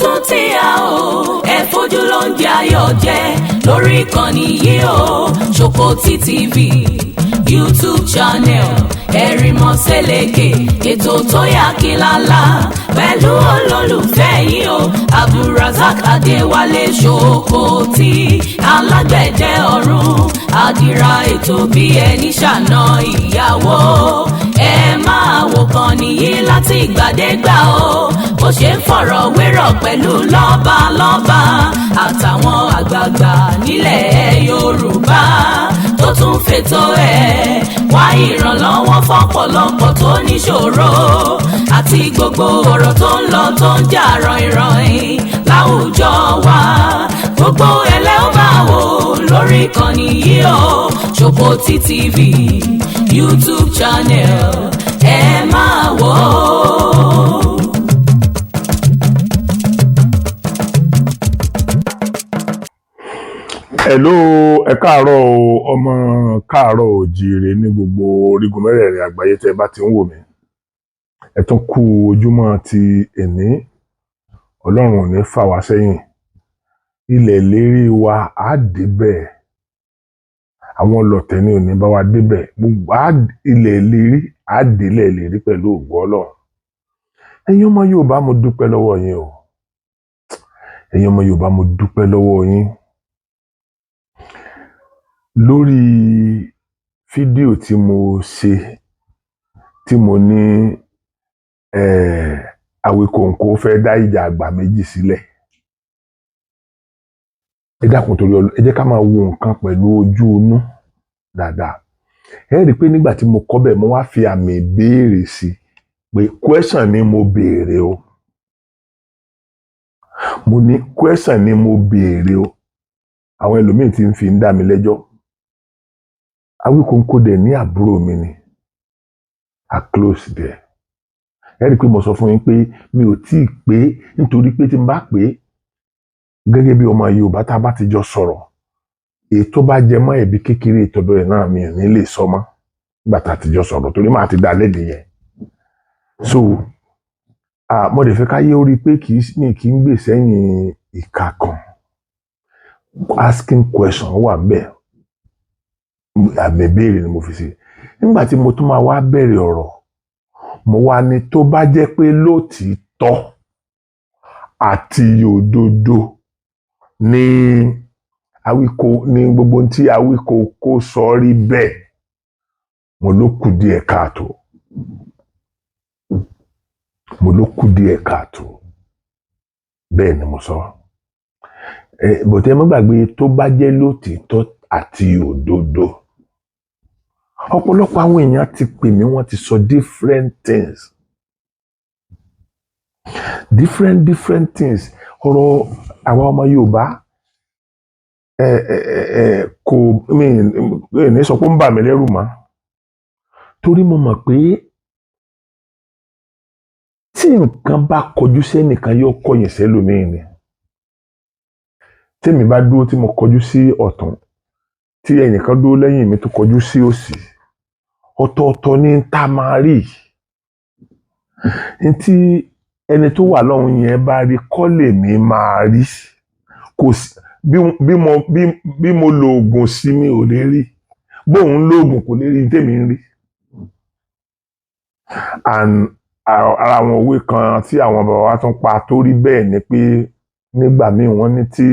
Tún ti a o. Ẹ fojú ló ń jẹ ayọ̀ jẹ lórí ìkànnì yìí o. Ṣòkòtì TV YouTube channel, Ẹ̀rìmọ̀sẹ̀lẹ̀kẹ̀, ètò tó yà kí lálá pẹ̀lú olólùfẹ́ yìí o, Abdulrasaq Adéwálé Ṣòkòtì, alágbẹ̀dẹ ọ̀run, àdìrà ètò bí ẹni ṣàna ìyàwó. Ẹ máa wò kàn nìyí láti ìgbàdégbà o, bó ṣe ń fọ̀rọ̀ wérọ̀ pẹ̀lú lọ́balọ́ba àtàwọn àgbààgbà nílẹ̀ Yorùbá, tó tún fètò ẹ̀ wá ìrànlọ́wọ́ fọ́pọ̀lọpọ̀ tó níṣòro, àti gbogbo ọ̀rọ̀ tó ń lọ, tó ń jà ròhìnròhìn láwùjọ wa. Gbogbo ẹlẹ́ ó máa wò lórí ìkànnì yìí o. Ṣòkòtì TV YouTube channel, ẹ máa wò ó. Hello, ẹ káàárọ̀ o, ọmọ káàárọ̀ òjíire ní gbogbo orígun mẹ́rẹ̀ẹ̀rin àgbáyé tẹ́ ẹ bá ti ń wò mí. Ẹ tún kú ojúmọ́ ti èní. Ọlọ́run ò ní fà wá sẹ́yìn. Ilẹ̀ ìlérí wa, á débẹ̀. Àwọn ọlọ̀tẹ̀ ni ò ní bá wa débẹ̀. Gbogbo ilẹ̀ ìlérí, á délẹ̀ ìlérí pẹ̀lú ògo Ọlọ́run. Ẹ̀yin ọmọ Yorùbá, mo dúpẹ́ lọ́wọ́ yín o. Ẹ̀yin ọmọ Yorùbá, mo dúpẹ́ lọ́wọ́ yín lórí fídíò tí mo ṣe, tí mo ní Awikonko fẹ́ dá ìjà àgbà méjì sílẹ̀. Ẹ dákun, torí Ọlọ́run, ẹ jẹ́ ká máa wo nǹkan pẹ̀lú ojú inú dáadáa. Ẹ rí i pé nígbà tí mo kọ́ bẹ́ẹ̀, mo wá fi àmì ìbéèrè sí pé question ni mo béèrè o. Mo ní question ni mo béèrè o. Àwọn ẹlòmíín ti ń fi ń dá mi lẹ́jọ́. Awikonko dẹ̀ ní àbúrò mi ni, a close there. Ẹ rí i pé mo sọ fún yín pé mi ò tí ì pé, nítorí pé tí n bá pé gẹ́gẹ́ bí ọmọ Yorùbá, tá a bá ti jọ sọ̀rọ̀, èyí tó bá jẹ mọ́ ẹ̀bí kékeré ìtọ́dọ̀ ẹ̀ náà, mi ò ní lè sọ mọ́ nígbà tá a ti jọ sọ̀rọ̀, torí màá ti dá lẹ́bi yẹn. So mo dẹ̀ fẹ́ káyé ó rí i pé kì í mi kì í gbè sẹ́yìn ìka kan. Asking question wà ń bẹ̀, àmì ìbéèrè ni mo fi sí. Nígbà tí mo tún máa wá bẹ̀rẹ̀ ọ̀rọ̀, mo wá ní tó bá jẹ́ pé lótìítọ́ àti òdodo ní Awíko ní gbogbo ohun tí Awíkoko sọ rí bẹ́ẹ̀, mo ló kù díẹ̀ káàtó. Mo ló kù díẹ̀ káàtó. Bẹ́ẹ̀ ni mo sọ. Ẹ bọ̀tẹ́, má gbàgbé, tó bá jẹ́ lótìítọ́ àti òdodo. Ọ̀pọ̀lọpọ̀ àwọn èèyàn ti pè mí, wọ́n ti sọ different things, different different things. Ọ̀rọ̀ àwa ọmọ Yorùbá, ẹ ẹ ẹ kò mí ní sọ pé ó ń bà mí lẹ́rù mọ́, torí mo mọ̀ pé tí nǹkan bá kọjú sẹ́nìkan, yóò kọ̀yìn sẹ́lòmíì ni. Tèmi bá dúró, tí mo kọjú sí ọ̀tún, tí ẹnìkan dúró lẹ́yìn mi tó kọjú sí òsì, ọ̀tọ̀ọ̀tọ̀ ní tá a máa rí. Ní tí ẹni tó wà lọ́hùn yẹn bá rí kọ́ lèmi máa rí. Kò sí bí mo bí mo lo oògùn sí, mi ò lè rí. Bóun lo oògùn, kò lè rí tèmi ń rí. And ara àwọn òwe kan tí àwọn bàbá wa tún pa tó rí bẹ́ẹ̀ ni pé nígbà míì, wọ́n ní tí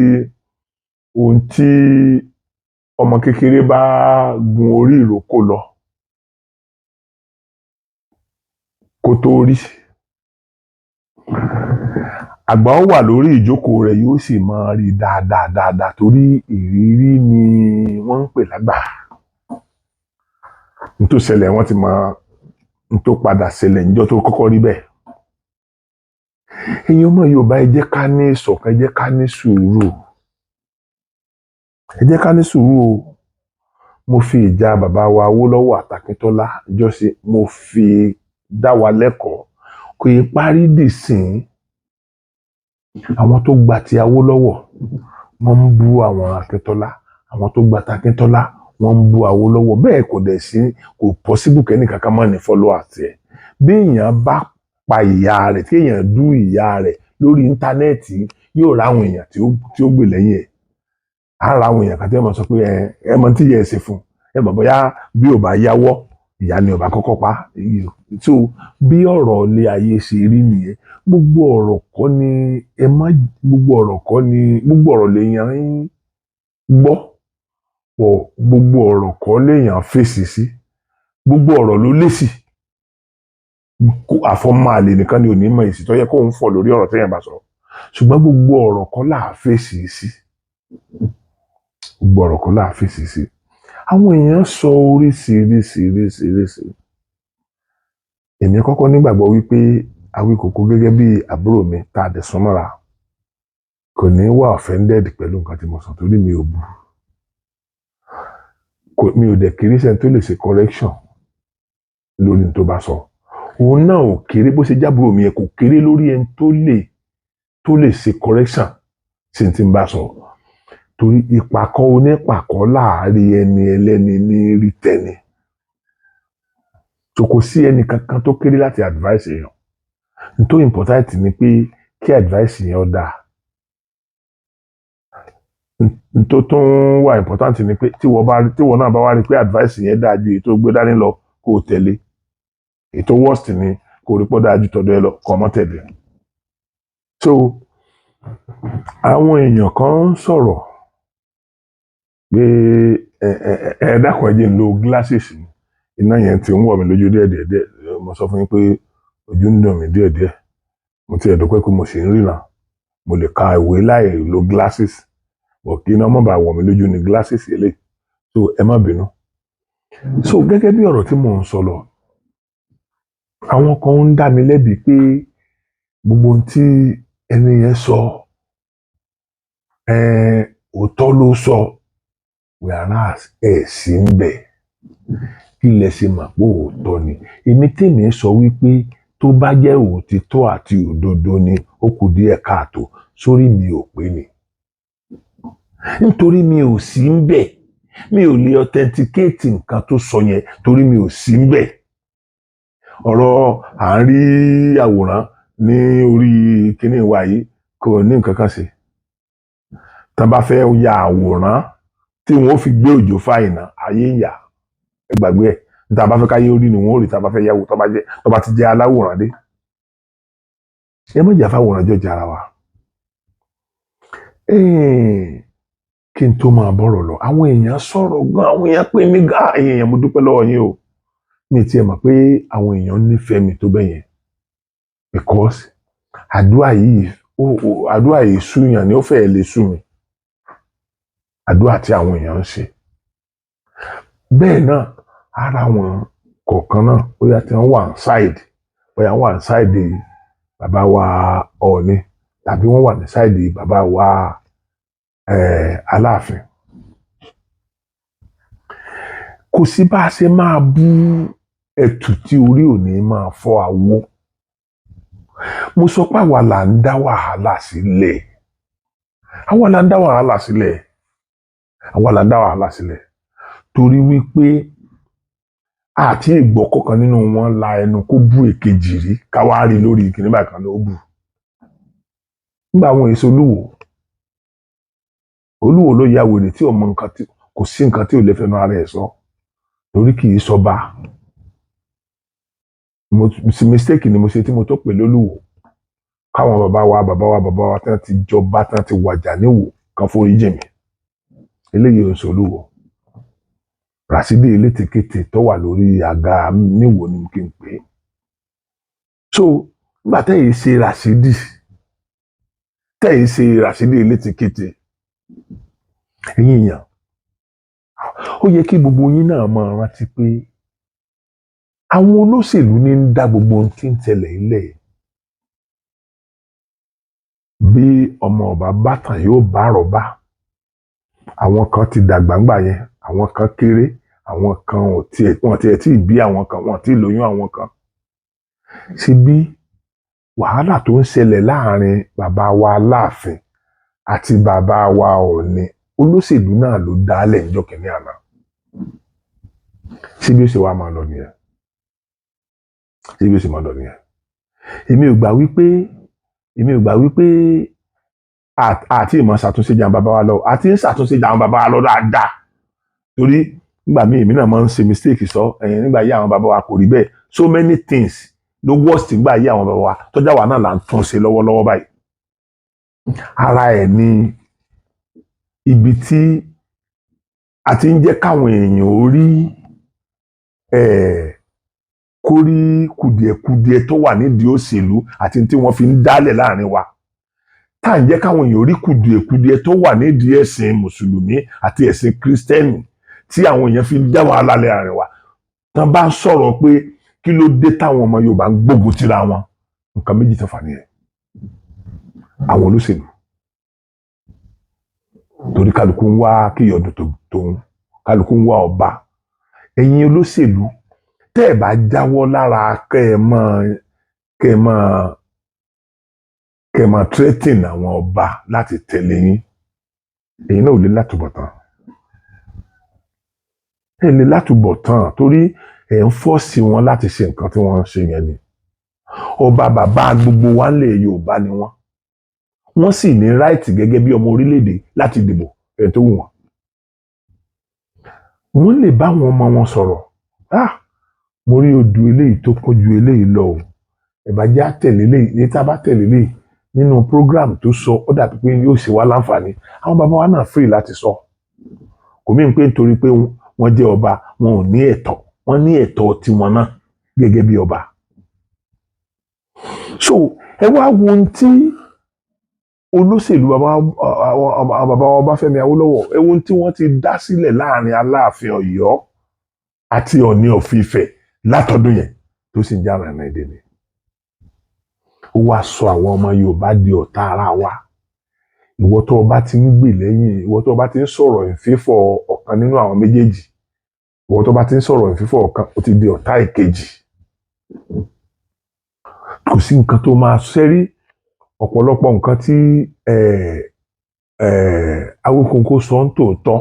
ohun tí ọmọ kékeré bá gun orí ìrókò lọ kó tó rí, àgbà ó wà lórí ìjókòó rẹ̀, yóò sì máa rí dáadáa dáadáa, torí ìrírí ni wọ́n ń pè lágbà. N tó ṣẹlẹ̀, wọ́n ti mọ n tó padà ṣẹlẹ̀ níjọ́ tó kọ́kọ́ rí bẹ́ẹ̀. Ẹ̀yin ọmọ Yorùbá, ẹ jẹ́ ká ní ìṣọ̀kan, ẹ jẹ́ ká ní sùúrù, ẹ jẹ́ ká ní sùúrù o. Mo fi ìjà bàbá wa Awólọ́wọ̀ àtàkíntọ́lá jọ́sí, mo fi dá wa lẹ́kọ̀ọ́. Kò ì parí dìsín. Àwọn tó gba ti Awólọ́wọ̀, wọ́n ń bú àwọn Akíntọ́lá. Àwọn tó gba ti Akíntọ́lá, wọ́n ń bú Awólọ́wọ̀. Bẹ́ẹ̀ kò dẹ̀ sí, kò possible kẹ́nìkan kan má ní followers ẹ̀. Bí èèyàn bá pa ìyá rẹ̀, tí èèyàn dú ìyá rẹ̀ lórí íńtánẹ́ẹ̀tì, yóò ra àwọn èèyàn tí ó gbè lẹ́yìn ẹ̀. Á ra àwọn èèyàn kan tí wọ́n máa sọ pé ẹ mọ tí ìyá ẹ ṣe fún ẹ, mọ̀ bóyá bí ò bá yáwọ́, ìyá ni ò bá kọ́kọ́ pa. So bí ọ̀rọ̀ ilé ayé ṣe rí nìyẹn. Gbogbo ọ̀rọ̀ kọ́ ni ẹ má, gbogbo ọ̀rọ̀ kọ́ ni, gbogbo ọ̀rọ̀ lèèyàn ń gbọ́ pọ̀, gbogbo ọ̀rọ̀ kọ́ lèèyàn fèsì sí, gbogbo ọ̀rọ̀ ló lésì. Àfọmọ́ àlè nìkan ni ò ní mọ èsì tó yẹ kó ń fọ̀ lórí ọ̀rọ̀ téèyàn bá sọ. Ṣùgbọ́n gbogbo ọ̀rọ̀ kọ́ là á fèsì sí, gbogbo ọ̀rọ̀ kọ́ là á fèsì sí. Àwọn èèyàn sọ oríṣiríṣiríṣiríṣi. Èmi kọ́kọ́ nígbàgbọ́ wípé Awíkòkó gẹ́gẹ́ bí àbúrò mi tá a dẹ̀ súnmọ́ra kò ní wà offended pẹ̀lú nǹkan tí mo sọ, torí mi ò bú kò, mi ò dẹ̀ kéré sẹ́ni tó lè ṣe correction lórí ní tó bá sọ. Òun náà ò kéré, bó ṣe jábúrò mi yẹn, kò kéré lórí ẹni tó lè ṣe correction sí ní tí ń bá sọ, torí ìpàkọ́ onípàkọ́ láàárín ẹni ẹlẹ́ni ní rí tẹni. So kò sí ẹnì kankan tó kéré láti advice èèyàn. N tó important ni pé kí advice yẹn ó dáa. N tó tún wà important ni pé tí wọ́n náà bá wá rí pé advice yẹn dáa ju èyí tó gbé dání lọ, kó o tẹ̀lé. Èyí tó worst ni kó o rí pọ́ dáa ju tọ̀dọ̀ ẹ lọ, kó o má tẹ̀lé. So àwọn èèyàn kan ń sọ̀rọ̀ pé ẹ dákun, ẹ jẹ́ n lo glasses mi, iná yẹn ti ń wọ̀ mí lójú díẹ̀ díẹ̀ díẹ̀. Mo sọ fún yín pé ojú ń dùn mí díẹ̀ díẹ̀. Mo ti ẹ̀ dúpẹ́ pé mo sì ń ríran, mo lè ka ìwé láì lo glasses, but kí iná má bàa wọ̀ mí lójú ní glasses eléyìí, so ẹ má bínú. So gẹ́gẹ́ bí ọ̀rọ̀ tí mò ń sọ lọ, àwọn kan ń dá mi lẹ́bi pé gbogbo ohun tí ẹni yẹn sọ, òótọ́ ló sọ, whereas ẹ̀ sí ń bẹ̀. Kí lẹ ṣe mọ̀ pé òótọ́ ni? Èmi tèmi sọ wípé tó bá jẹ́ òtítọ́ àti òdodo ni, ó kù díẹ̀ káàtó sórí mi ò pé ni, nítorí mi ò sí ń bẹ̀. Mi ò lè authenticate nǹkan tó sọ yẹn torí mi ò sí ń bẹ̀. Ọ̀rọ̀ à ń rí àwòrán ní orí kíní wa yìí kò ní nǹkan kan ṣe. Tá bá fẹ́ ya àwòrán tí wọ́n fi gbé Òjó Fáìnà, ayé ń yà, ẹ gbàgbé ẹ̀. Níta bá fẹ́ káyé orí ni wọ́n ó rí. Tá bá fẹ́ yàwó, tó bá ti jẹ́ aláwòrán dé, ẹ má jà fáwòrán jọjà ara wa. Kí n tó máa bọ̀rọ̀ lọ, àwọn èèyàn sọ̀rọ̀ gan, àwọn èèyàn pè mí gan. Ẹ̀yin èèyàn, mo dúpẹ́ lọ́wọ́ yín o. Mi tiẹ̀ mọ̀ pé àwọn èèyàn nífẹ̀ẹ́ mi tó bẹ́ẹ̀ yẹn, because àdúrà yìí, àdúrà yìí súyàn ni, ó fẹ́ẹ̀ lè sú mi, àdúrà tí àwọn èèyàn ń ṣe. Bẹ́ẹ̀ náà ara wọn kọ̀ọ̀kan náà, bóyá tí wọ́n wà side, bóyá wọ́n wà side bàbá wa Ọọ̀ni tàbí wọ́n wà ní side bàbá wa Aláàfin, kò sí bá a ṣe máa bú ẹ̀tù tí orí ò ní máa fọ́ àwo. Mo sọ pé àwa là ń dá wàhálà sílẹ̀, àwa là ń dá wàhálà sílẹ̀, àwa là ń dá wàhálà sílẹ̀, torí wípé àti ìgbọ́ kọ̀ọ̀kan nínú wọn la ẹnu kó bú èkejì rí, káwá rí lórí kìnìún báyìí kan ló bù. Nígbà àwọn èso Olúwo, Olúwo ló ya wèrè tí ò mọ nǹkan, tí kò sí nǹkan tí ò lè fẹnu ara ẹ̀ sọ, torí kì í sọba. Mo sì mistake ni mo ṣe tí mo tó pè lólùwò. Káwọn bàbá wa, bàbá wa, bàbá wa tí wọ́n ti jọba, tí wọ́n ti wàjà níwò kan, forí jì mí. Eléyìí ò ń sọ Olúwo. Ràṣídì elétekéte tó wà lórí àga níwò ni kí n pè é. So nígbà tẹ́yìn ṣe Ràṣídì, tẹ́yìn ṣe Ràṣídì elétekéte, ẹ̀yin èèyàn, ó yẹ kí gbogbo yín náà máa rántí pé àwọn olóṣèlú ní ń dá gbogbo ohun tí ń tẹ̀lé ilẹ̀. Bí ọmọ ọba bá tàn yóò bá àrọ́bá. Àwọn kan ti dàgbà ńgbà yẹn, àwọn kan kéré, àwọn kan ò tiẹ̀, wọn tiẹ̀ tí ì bí àwọn kan, wọn tí ì lóyún àwọn kan. Ṣe bí wàhálà tó ń ṣẹlẹ̀ láàrin bàbá wa Aláàfin àti bàbá wa Ọọ̀ni, olóṣèlú náà ló dálẹ̀ níjọ́ kìíní àná. Ṣé bí ó ṣe wá máa lọ nìyẹn? Ṣé bí ó ṣe máa lọ nìyẹn? Èmi ò gbà wípé àti ìmọ̀ ṣàtúnṣe jà bàbá wa lọ, àti ń ṣàtúnṣe jà àwọn bàbá wa lọ dáadáa. Torí nígbà míì, èmi náà máa ń ṣe mistake sọ ẹ̀yìn nígbà yí àwọn bàbá wa kò rí bẹ́ẹ̀. So many things ló worst nígbà yí àwọn bàbá wa, tọ́jà wa náà là ń tún ṣe lọ́wọ́lọ́wọ́ báyìí. Ara ẹ̀ ní ibi tí a ti ń jẹ́ káwọn èèyàn ó rí kó rí kùdìẹ̀kudiẹ tó wà nídìí òṣèlú àti tí wọ́n fi ń dálẹ̀ láàrin wa, tá à ń jẹ́ káwọn èèyàn rí kùdìẹ̀kudiẹ tó wà nídìí ẹ̀sìn mùsùlùmí àti ẹ̀sìn kírísítẹ́nì tí àwọn èèyàn fi ń dá wàhálà láàrin wa. Tán bá ń sọ̀rọ̀ pé kí ló dé táwọn ọmọ Yorùbá ń gbógun tira wọn, nǹkan méjì tó fà nìyẹn: àwọn olóṣèlú, torí kálukú ń wá kíyọ̀dún tóun, kálukú ń wá ọba. Ẹ̀yin olóṣèlú, tẹ́ ẹ̀ bá jáwọ́ lára kẹ́ ẹ mọ́ threaten àwọn ọba láti tẹ̀lé yín, èyí náà ò lè látúbọ̀tán. Ẹ lè látúbọ̀tán, torí ẹ̀ ń force wọn láti ṣe nǹkan tí wọ́n ń ṣe yẹn ni. Ọba, bàbá gbogbo wa ńlẹ̀ Yorùbá ni wọ́n. Wọ́n sì ní right gẹ́gẹ́ bí ọmọ orílẹ̀-èdè láti dìbò ẹ̀ tó wù wọ́n. Wọ́n lè bá àwọn ọmọ wọn sọ̀rọ̀: "Ah, mo rí odù eléyìí tó kún ju eléyìí lọ o, ẹ bá jẹ́ àtẹ̀lé eléyìí. Ní tá a bá tẹ̀lé eléyìí nínú program tó sọ, ó dàbí pé yóò ṣe wá láǹfààní." Àwọn bàbá wa náà free láti sọ. Kò mí pé nítorí pé wọ́n jẹ́ ọba, wọn ò ní ẹ̀tọ́. Wọ́n ní ẹ̀tọ́ tiwọn náà gẹ́gẹ́ bí ọba. So ẹ wá wo ohun tí olóṣèlú bàbá, àwọn bàbá wa Ọbáfẹ́mi Awólọ́wọ̀, ẹ wo ohun tí wọ́n ti dá sílẹ̀ láàrin Aláàfin Ọ̀yọ́ àti Ọọ̀ni of Ifẹ̀ látọdún yẹn tó sì ń já rìnrìn èdè ni. Ó wá sọ àwọn ọmọ Yorùbá di ọ̀tá ara wa. Ìwọ tó o bá ti ń gbè lẹ́yìn, ìwọ tó o bá ti ń sọ̀rọ̀ ìfífọ̀ ọ̀kan nínú àwọn méjèèjì, ìwọ tó o bá ti ń sọ̀rọ̀ ìfífọ̀ ọ̀kan, ó ti di ọ̀tá ìkejì. Kò sí nǹkan tó máa ṣẹ́rí. Ọ̀pọ̀lọpọ̀ nǹkan tí Awíkonko sọ ń tòótọ́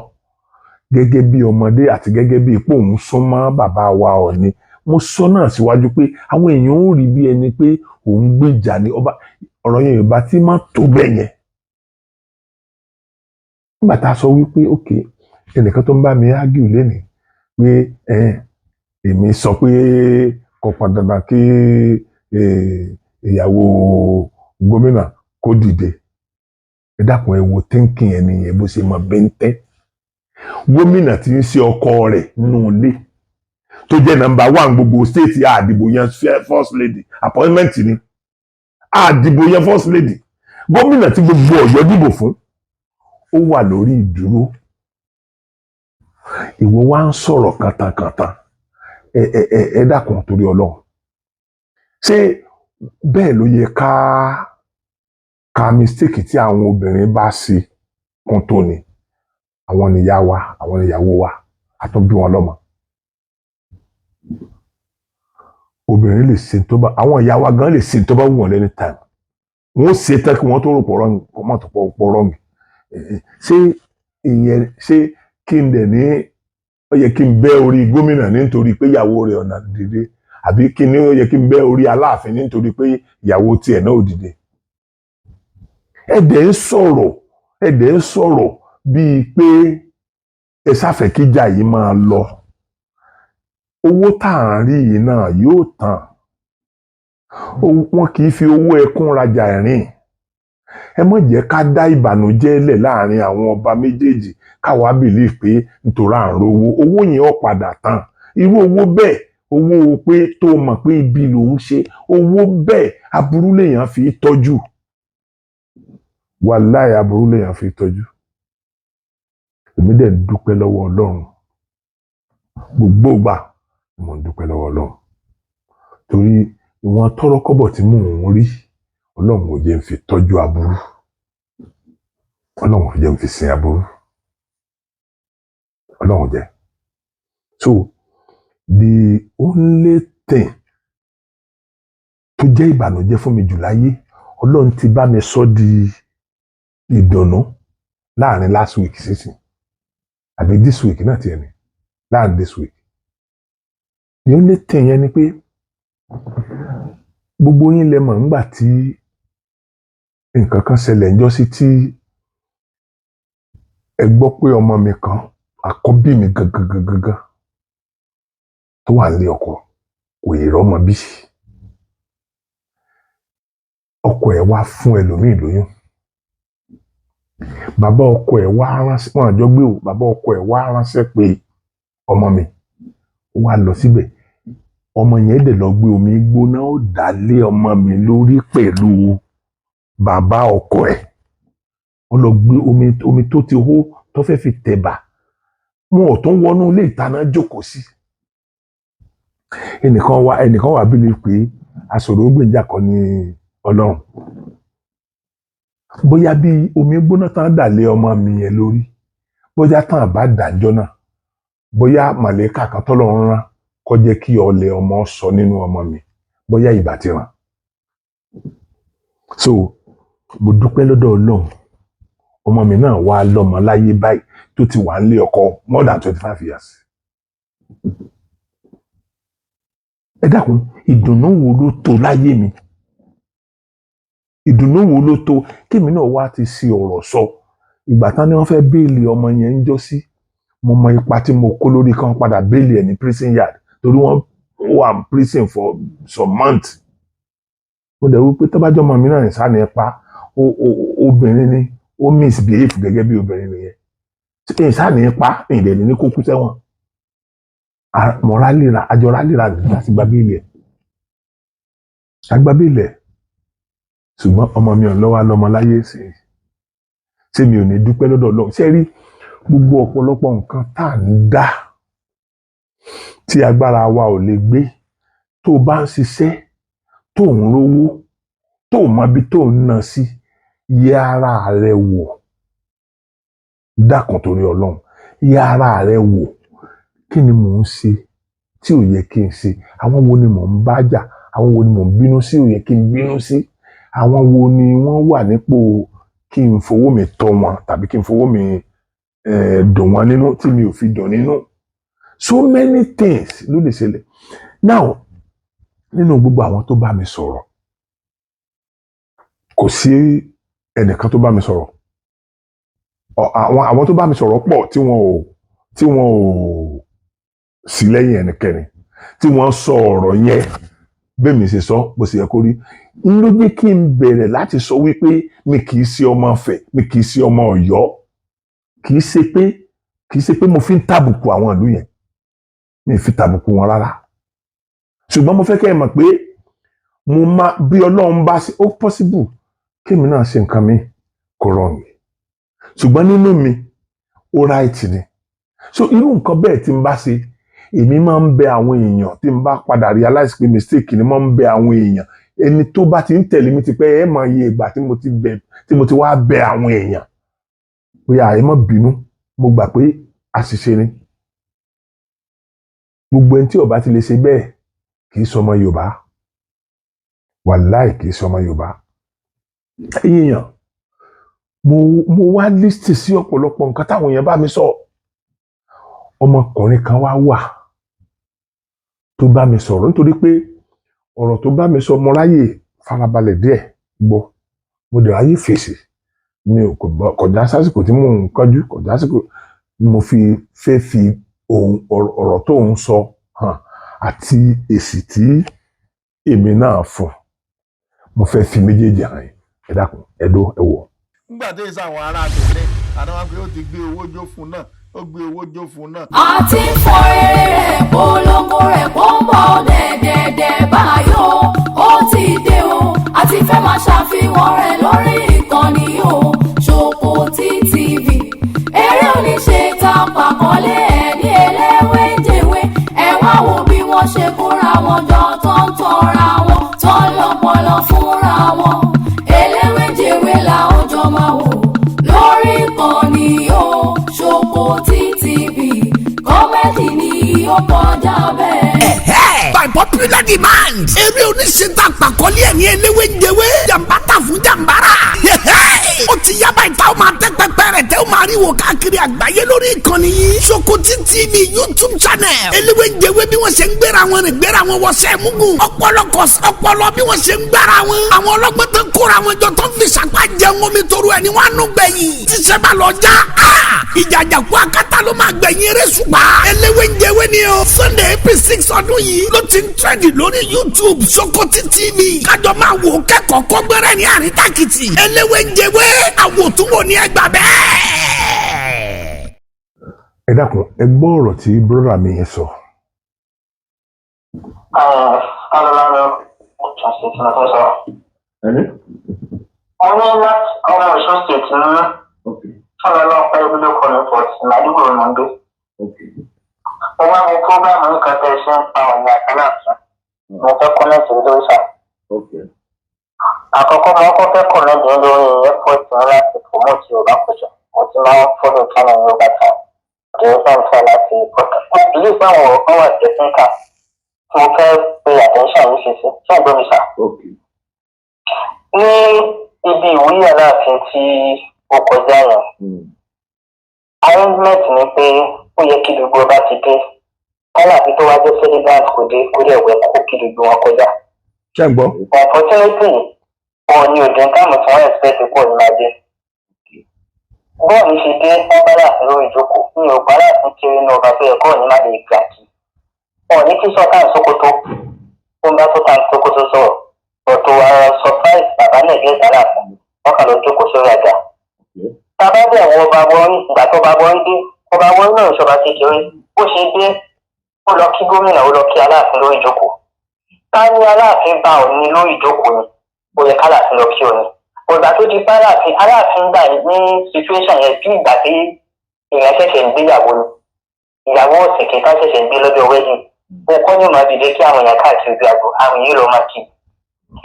gẹ́gẹ́ bí ọmọdé àti gẹ́gẹ́ bí ipò òun súnmọ́ bàbá wa Ọọ̀ni, mo sọ náà síwájú pé àwọn èèyàn ó rí bí ẹni pé òun gbèjà ní ọba. Ọ̀rọ̀ yẹn, Yorùbá tí má tó bẹ́ẹ̀ yẹn. Nígbà tá a sọ wípé ok, ẹnìkan tó ń bá mi argue lénìí pé èmi sọ pé kò pọn dandan kí ìyàwó gómìnà kó dìde. Ẹ dákun, ẹ wo thinking ẹni yẹn bó ṣe mọ bẹ́ńtẹ́. Gómìnà tí ń ṣe ọkọ rẹ̀ nínú ilé, tó jẹ́ number one gbogbo state, àdìbò yẹn first lady, appointment ni, àdìbò yẹn first lady. Gómìnà tí gbogbo Ọ̀yọ́ dìbò fún, ó wà lórí ìdúró, ìwọ wá ń sọ̀rọ̀ kàntàkàntàn. Ẹ ẹ ẹ ẹ dákun, torí Ọlọ́run, ṣé bẹ́ẹ̀ ló yẹ ká mistake tí àwọn obìnrin bá ṣe kún tó ni? Àwọn nìyá wa, àwọn níyàwó wa, àtún bí wọn lọ́mọ. Obìnrin lè ṣe tó bá, àwọn ìyá wa gan lè ṣe tó bá wù wọ́n lẹ́ni time. Wọ́n ṣe tán kí wọ́n tó rò pọ̀ wrong, kó má tó pọ̀ wrong. Ṣé ìyẹn, ṣé kí n dẹ̀ ní ó yẹ kí n bẹ́ orí gómìnà nítorí pé ìyàwó rẹ̀ ọ̀nà dìde, àbí kí ni ó yẹ kí n bẹ́ orí Aláàfin nítorí pé ìyàwó tiẹ̀ náà ò dìde? Ẹ dẹ̀ ń sọ̀rọ̀, ẹ dẹ̀ ń sọ̀rọ̀ bíi pé ẹ sáfẹ́ kíjà yìí máa lọ. Owó tá à ń rí yìí náà yóò tán. Wọn kì í fi owó ẹkún rajà ẹ̀rín. Ẹ má jẹ́ ká dá ìbànújẹ́ lẹ̀ láàrin àwọn ọba méjèèjì, káwa believe pé nítorí à ń rówó, owó yẹn ó padà tán. Irú owó bẹ́ẹ̀, owó pé tó mọ̀ pé ibi lòún ṣe owó bẹ́ẹ̀, aburú lèèyàn fi tọ́jú. Wàláì, aburú lèèyàn fi tọ́jú. Èmi dẹ̀ ń dúpẹ́ lọ́wọ́ Ọlọ́run. Gbogbo ìgbà mo ń dúpẹ́ lọ́wọ́ Ọlọ́run, torí ìwọ̀n tọ́rọ́kọ́bọ̀ tí mò ń rí, Ọlọ́run ò jẹ́ ń fi tọ́jú aburú, Ọlọ́run ò jẹ́ ń fi sin aburú, Ọlọ́run ò jẹ́. So the only thing tó jẹ́ ìbànújẹ́ fún mi jù láyé, Ọlọ́run ti bá mi sọ di ìdùnnú láàrin last week sísìn, àbí this week náà tiẹ̀ ni, láàrin this week. The only thing yẹn ni pé Gbogbo yín lẹ mọ̀ ńgbà tí nǹkan kan ṣẹlẹ̀ ńjọ́sí tí ẹ gbọ́ pé ọmọ mi kan, àkọ́bí mi gangan gangan gangan, tó wà nílé ọkọ, kò ì rọ́mọ bí. Ọkọ ẹ̀ wá fún ẹlòmíì lóyún. Bàbá ọkọ ẹ̀ wá ránṣẹ́, wọn àjọ gbé o, bàbá ọkọ ẹ̀ wá ránṣẹ́ pé ọmọ mi, ó wá lọ síbẹ̀. Ọmọ yẹn dẹ̀ lọ gbé omi gbóná, ó dà lé ọmọ mi lórí pẹ̀lú bàbá ọkọ ẹ̀. Ó lọ gbé omi tó ti hó tó fẹ́ fi tẹ̀bà, wọn ò tún wọnú ilé ìtaná jókòó sí. Ẹnìkan wà bíi pé aṣòro gbèjà kan ní Ọlọ́run, bóyá bí omi gbóná tán dà lé ọmọ mi yẹn lórí, bóyá tán bá dàjọ́ náà, bóyá màlẹ́kà kan tọ́lọ́run rán kó jẹ́ kí ọlẹ̀ ọmọ sọ nínú ọmọ mi, bóyá ìbá ti ràn. So mo dúpẹ́ lọ́dọ̀ Ọlọ́run, ọmọ mi náà wá lọ́mọ láyé báyìí tó ti wà nílé ọkọ more than 25 years. Ẹ dákun, ìdùnnú wo ló tó láyé mi? Ìdùnnú wo ló tó kémi náà wá ti ṣe ọ̀rọ̀ sọ? Ìgbà tán ni wọ́n fẹ́ bail ọmọ yẹn ń jọ́ sí, mo mọ ipa tí mo kó lórí kan padà bail ẹ̀ ní prison yard, torí wọ́n wà ní prison for some months. Mo dẹ̀ wí pé tọ́bájọ́ ọmọ mi náà ní sáà ní pa obìnrin ni, ó misbehave gẹ́gẹ́ bí obìnrin nìyẹn, ìsáà ní pa ìdẹ̀ ní kó kú sẹ́wọ̀n. Mo rálìra, àjọ rálìra láti gba bail ẹ̀, àgbà bail ẹ̀. Ṣùgbọ́n ọmọ mi ò lọ́wọ́ lọ́mọ láyé sí i. Ṣé mi ò ní dúpẹ́ lọ́dọ̀ Ọlọ́run? Ṣé rí gbogbo ọ̀pọ̀lọpọ̀ nǹkan tá à ń dá tí agbára wa ò lè gbé, tó o bá ń ṣiṣẹ́, tó ń rówó, tó o mọ ibi tó ń ná sí, yẹ ara rẹ wò. Dákun, torí Ọlọ́run, yẹ ara rẹ wò. Kí ni mò ń ṣe tí ò yẹ kí n ṣe? Àwọn wo ni mò ń bá jà? Àwọn wo ni mò ń bínú sí ò yẹ kí n bínú sí? Àwọn wo ni wọ́n wà nípò kí n fowó mi tọ́ wọn tàbí kí n fowó mi dùn wọ́n nínú tí mi ò fi dùn nínú? So many things ló lè ṣẹlẹ̀. Now, nínú gbogbo àwọn tó bá mi sọ̀rọ̀, kò sí ẹnìkan tó bá mi sọ̀rọ̀. Àwọn tó bá mi sọ̀rọ̀ pọ̀ tí wọn ò sí lẹ́yìn ẹnikẹ́ni, tí wọ́n sọ ọ̀rọ̀ yẹn bẹ́ẹ̀ mi ṣe sọ bó ṣe yẹ kó rí. N ló jẹ́ kí n bẹ̀rẹ̀ láti sọ wípé mi kì í ṣe ọmọ Ifẹ̀, mi kì í ṣe ọmọ Ọ̀yọ́. Kì í ṣe pé mo fi ń tàbùkù àwọn ìlú yẹn, mi ì fi tàbùkù wọn rárá. Ṣùgbọ́n mo fẹ́ kẹ́ ẹ mọ̀ pé mo máa bí Ọlọ́run bá ṣe, ó possible kémi náà ṣe nǹkan mi kò rọrùn, ṣùgbọ́n nínú mi, ó right ni. So irú nǹkan bẹ́ẹ̀ tí n bá ṣe, èmi máa ń bẹ àwọn èèyàn. Tí n bá padà realize pé mistake ni, máa ń bẹ àwọn èèyàn. Ẹni tó bá ti ń tẹ̀lé mi ti pẹ́, ẹ mọ iye ìgbà tí mo ti bẹ̀, tí mo ti wá bẹ àwọn èèyàn bóyá ẹ má bínú, mo gbà pé àṣìṣe ni. Gbogbo ẹni tí ó bá ti lè ṣe bẹ́ẹ̀ kì í sọmọ Yorùbá, wàláì, kì í sọmọ Yorùbá. Ẹ̀yin èèyàn, mo wá list sí ọ̀pọ̀lọpọ̀ nǹkan táwọn èèyàn bá mi sọ. Ọmọkùnrin kan wá wà tó bá mi sọ̀rọ̀, nítorí pé ọ̀rọ̀ tó bá mi sọ, mo ráyè farabalẹ̀ díẹ̀ gbọ́, mo dẹ̀ ráyè fèsì. Mi ò kọjá sásìkò tí mò ń kánjú, kọjá sásìkò ni mo fi fẹ́ fi ohun ọ̀rọ̀ tó ń sọ hàn àti èsì tí èmi náà fún. Mo fẹ́ fi méjèèjì hàn yín. Ẹ dákun, ẹ dó, ẹ wò. Nígbà tó yẹ sọ àwọn ará tẹ̀lé àtàwọn pé ó ti gbé owó jó fún náà, ó gbé owó jó fún náà. Àti ń fọ rere rẹ̀, polongo rẹ̀ kó ń bọ̀ dẹ̀dẹ̀dẹ̀ báyò. Ó ti dé o, àti fẹ́ máa ṣàfihàn rẹ̀ lórí ìkànnì o, Ṣòkòtì TV. Eré oníṣe ta pàkọ́lé ẹ̀ ní Eléwédèwé. Ẹ wá wo bí wọ́n ṣe kóra wọn jọ, tó ń tọra wọn, tó ń lọ́pọlọ fúnra wọn. Eléwédèwé làwọn jọ máa wò lórí ìkànnì o, Ṣòkòtì TV. Comedy ni ó kọjá bẹ́ẹ̀. By popular demand, eré oníṣe ta àpàkọ́lé ẹ̀ ní Eléwé ń jẹwé, jàmbá ta fún jàmbára. Ó ti yaba ìta, ó máa tẹ́ pẹpẹ rẹ̀ tẹ́, ó máa rí. wò káàkiri àgbáyé lórí ìkànnì yìí, Sokoti TV YouTube channel. Eléwéjewé bí wọ́n ṣe ń gbéra wọn rìn, gbéra wọn wọṣẹ́ mugun, ọpọlọ ọpọlọ bí wọ́n ṣe ń gbára wọn. Àwọn ọlọ́gbọ́n tó ń kóra wọn jọ, tó ń fi sàpá jẹun omi toro ẹni wọn nù gbẹ̀yìn. Tíṣẹ́ bá lọ já, ìjàjàkú akátá ló máa gbẹ̀yìn eré ṣùgbọ́n eléwéjewé ni o. Sunday, April 6 ọdún yìí ló ti ń trend lórí YouTube, Sokoti TV. Kájọ máa wò, kẹ́kọ̀ọ́ kọ́gbẹ́rẹ́ ní àríntàkìtì. Eléwéjewé, àwòtúnwò ní ẹgbàá bẹ́ẹ̀. Ẹ dákun, ẹ gbọ́ ọ̀rọ̀ tí brother mi yẹn sọ. Alọ́lára Ọ̀ṣun State ní tó sọ̀rọ̀. Ẹni? Mo ní láti ọmọ Ọ̀ṣun State ní fún ọlọ́pàá ibùdó kọ̀ọ̀nù port ládùúgbò mò ń gbé. Mo wá wo program nǹkan tẹ́ ẹ ṣe ń pa ọ̀nà àtàlàfin. Mo fẹ́ comment lórí sà. Àkọ́kọ́, mo kọ́ fẹ́ comment lórí effort ní láti promote Yorùbá culture. Mo ti máa ń follow channel Yorùbá time. The reason fẹ́ láti, mo believe pé àwọn ọ̀rọ̀ kan wà technical tí mo fẹ́ pe attention yìí ṣe sí. Ṣé ìgbọ́ mi sà? Ní ibi ìwúyè Aláàfin tí ó kọjá yẹn, arrangement ni pé ó yẹ kí gbogbo ọba ti dé. Aláàfin tó wá jẹ́ celebrant kò dé, kó dẹ̀ wẹ̀ kó kí gbogbo wọn kọjá. Ṣé ń gbọ́? Unfortunately, Ọọ̀ni òde táàmù tí wọ́n expect pọ̀ ní máa dé. Bọ́ọ̀lù ṣe dé, wọ́n bá láàfin lórí ìjókòó. Mi ò bá láàfin kiri ní ọba tó yẹ kọ́ ọ̀ní má lè gbà kí. Ọọ̀ni kí Sultan Sókótó, ó ń bá Sultan Sókótó sọ̀rọ̀. Ọ̀tọ̀ ara surprise, bàbá náà gé aláàfin, wọ́n kàn lọ jókòó sórí àga. Bàbá bẹ̀ wọ ọba wọrí. Ìgbà tó ọba wọrí dé, ọba wọrí náà ìṣọba kékeré. Bó ṣe dé, ó lọ kí gómìnà, ó lọ kí Aláàfin lórí ìjókòó. Ká ní Aláàfin bá Ọọ̀ni lórí ìjókòó ni, ó yẹ kálàfin lọ kí Ọọ̀ni. Ìgbà tó di pé Aláàfin gbà ní situation yẹn, bí ìgbà tí èèyàn ṣẹ̀ṣẹ̀ ń gbéyàwó ni, ìyàwó ọ̀sẹ̀ kẹta ṣẹ̀ṣẹ̀ ń gbé lọ́jọ́ wedding, wọn kọ́ ní ọmọ dìde kí àwọn èèyàn káàkiri bí àgbo, àwọn èèyàn lọ máa kí.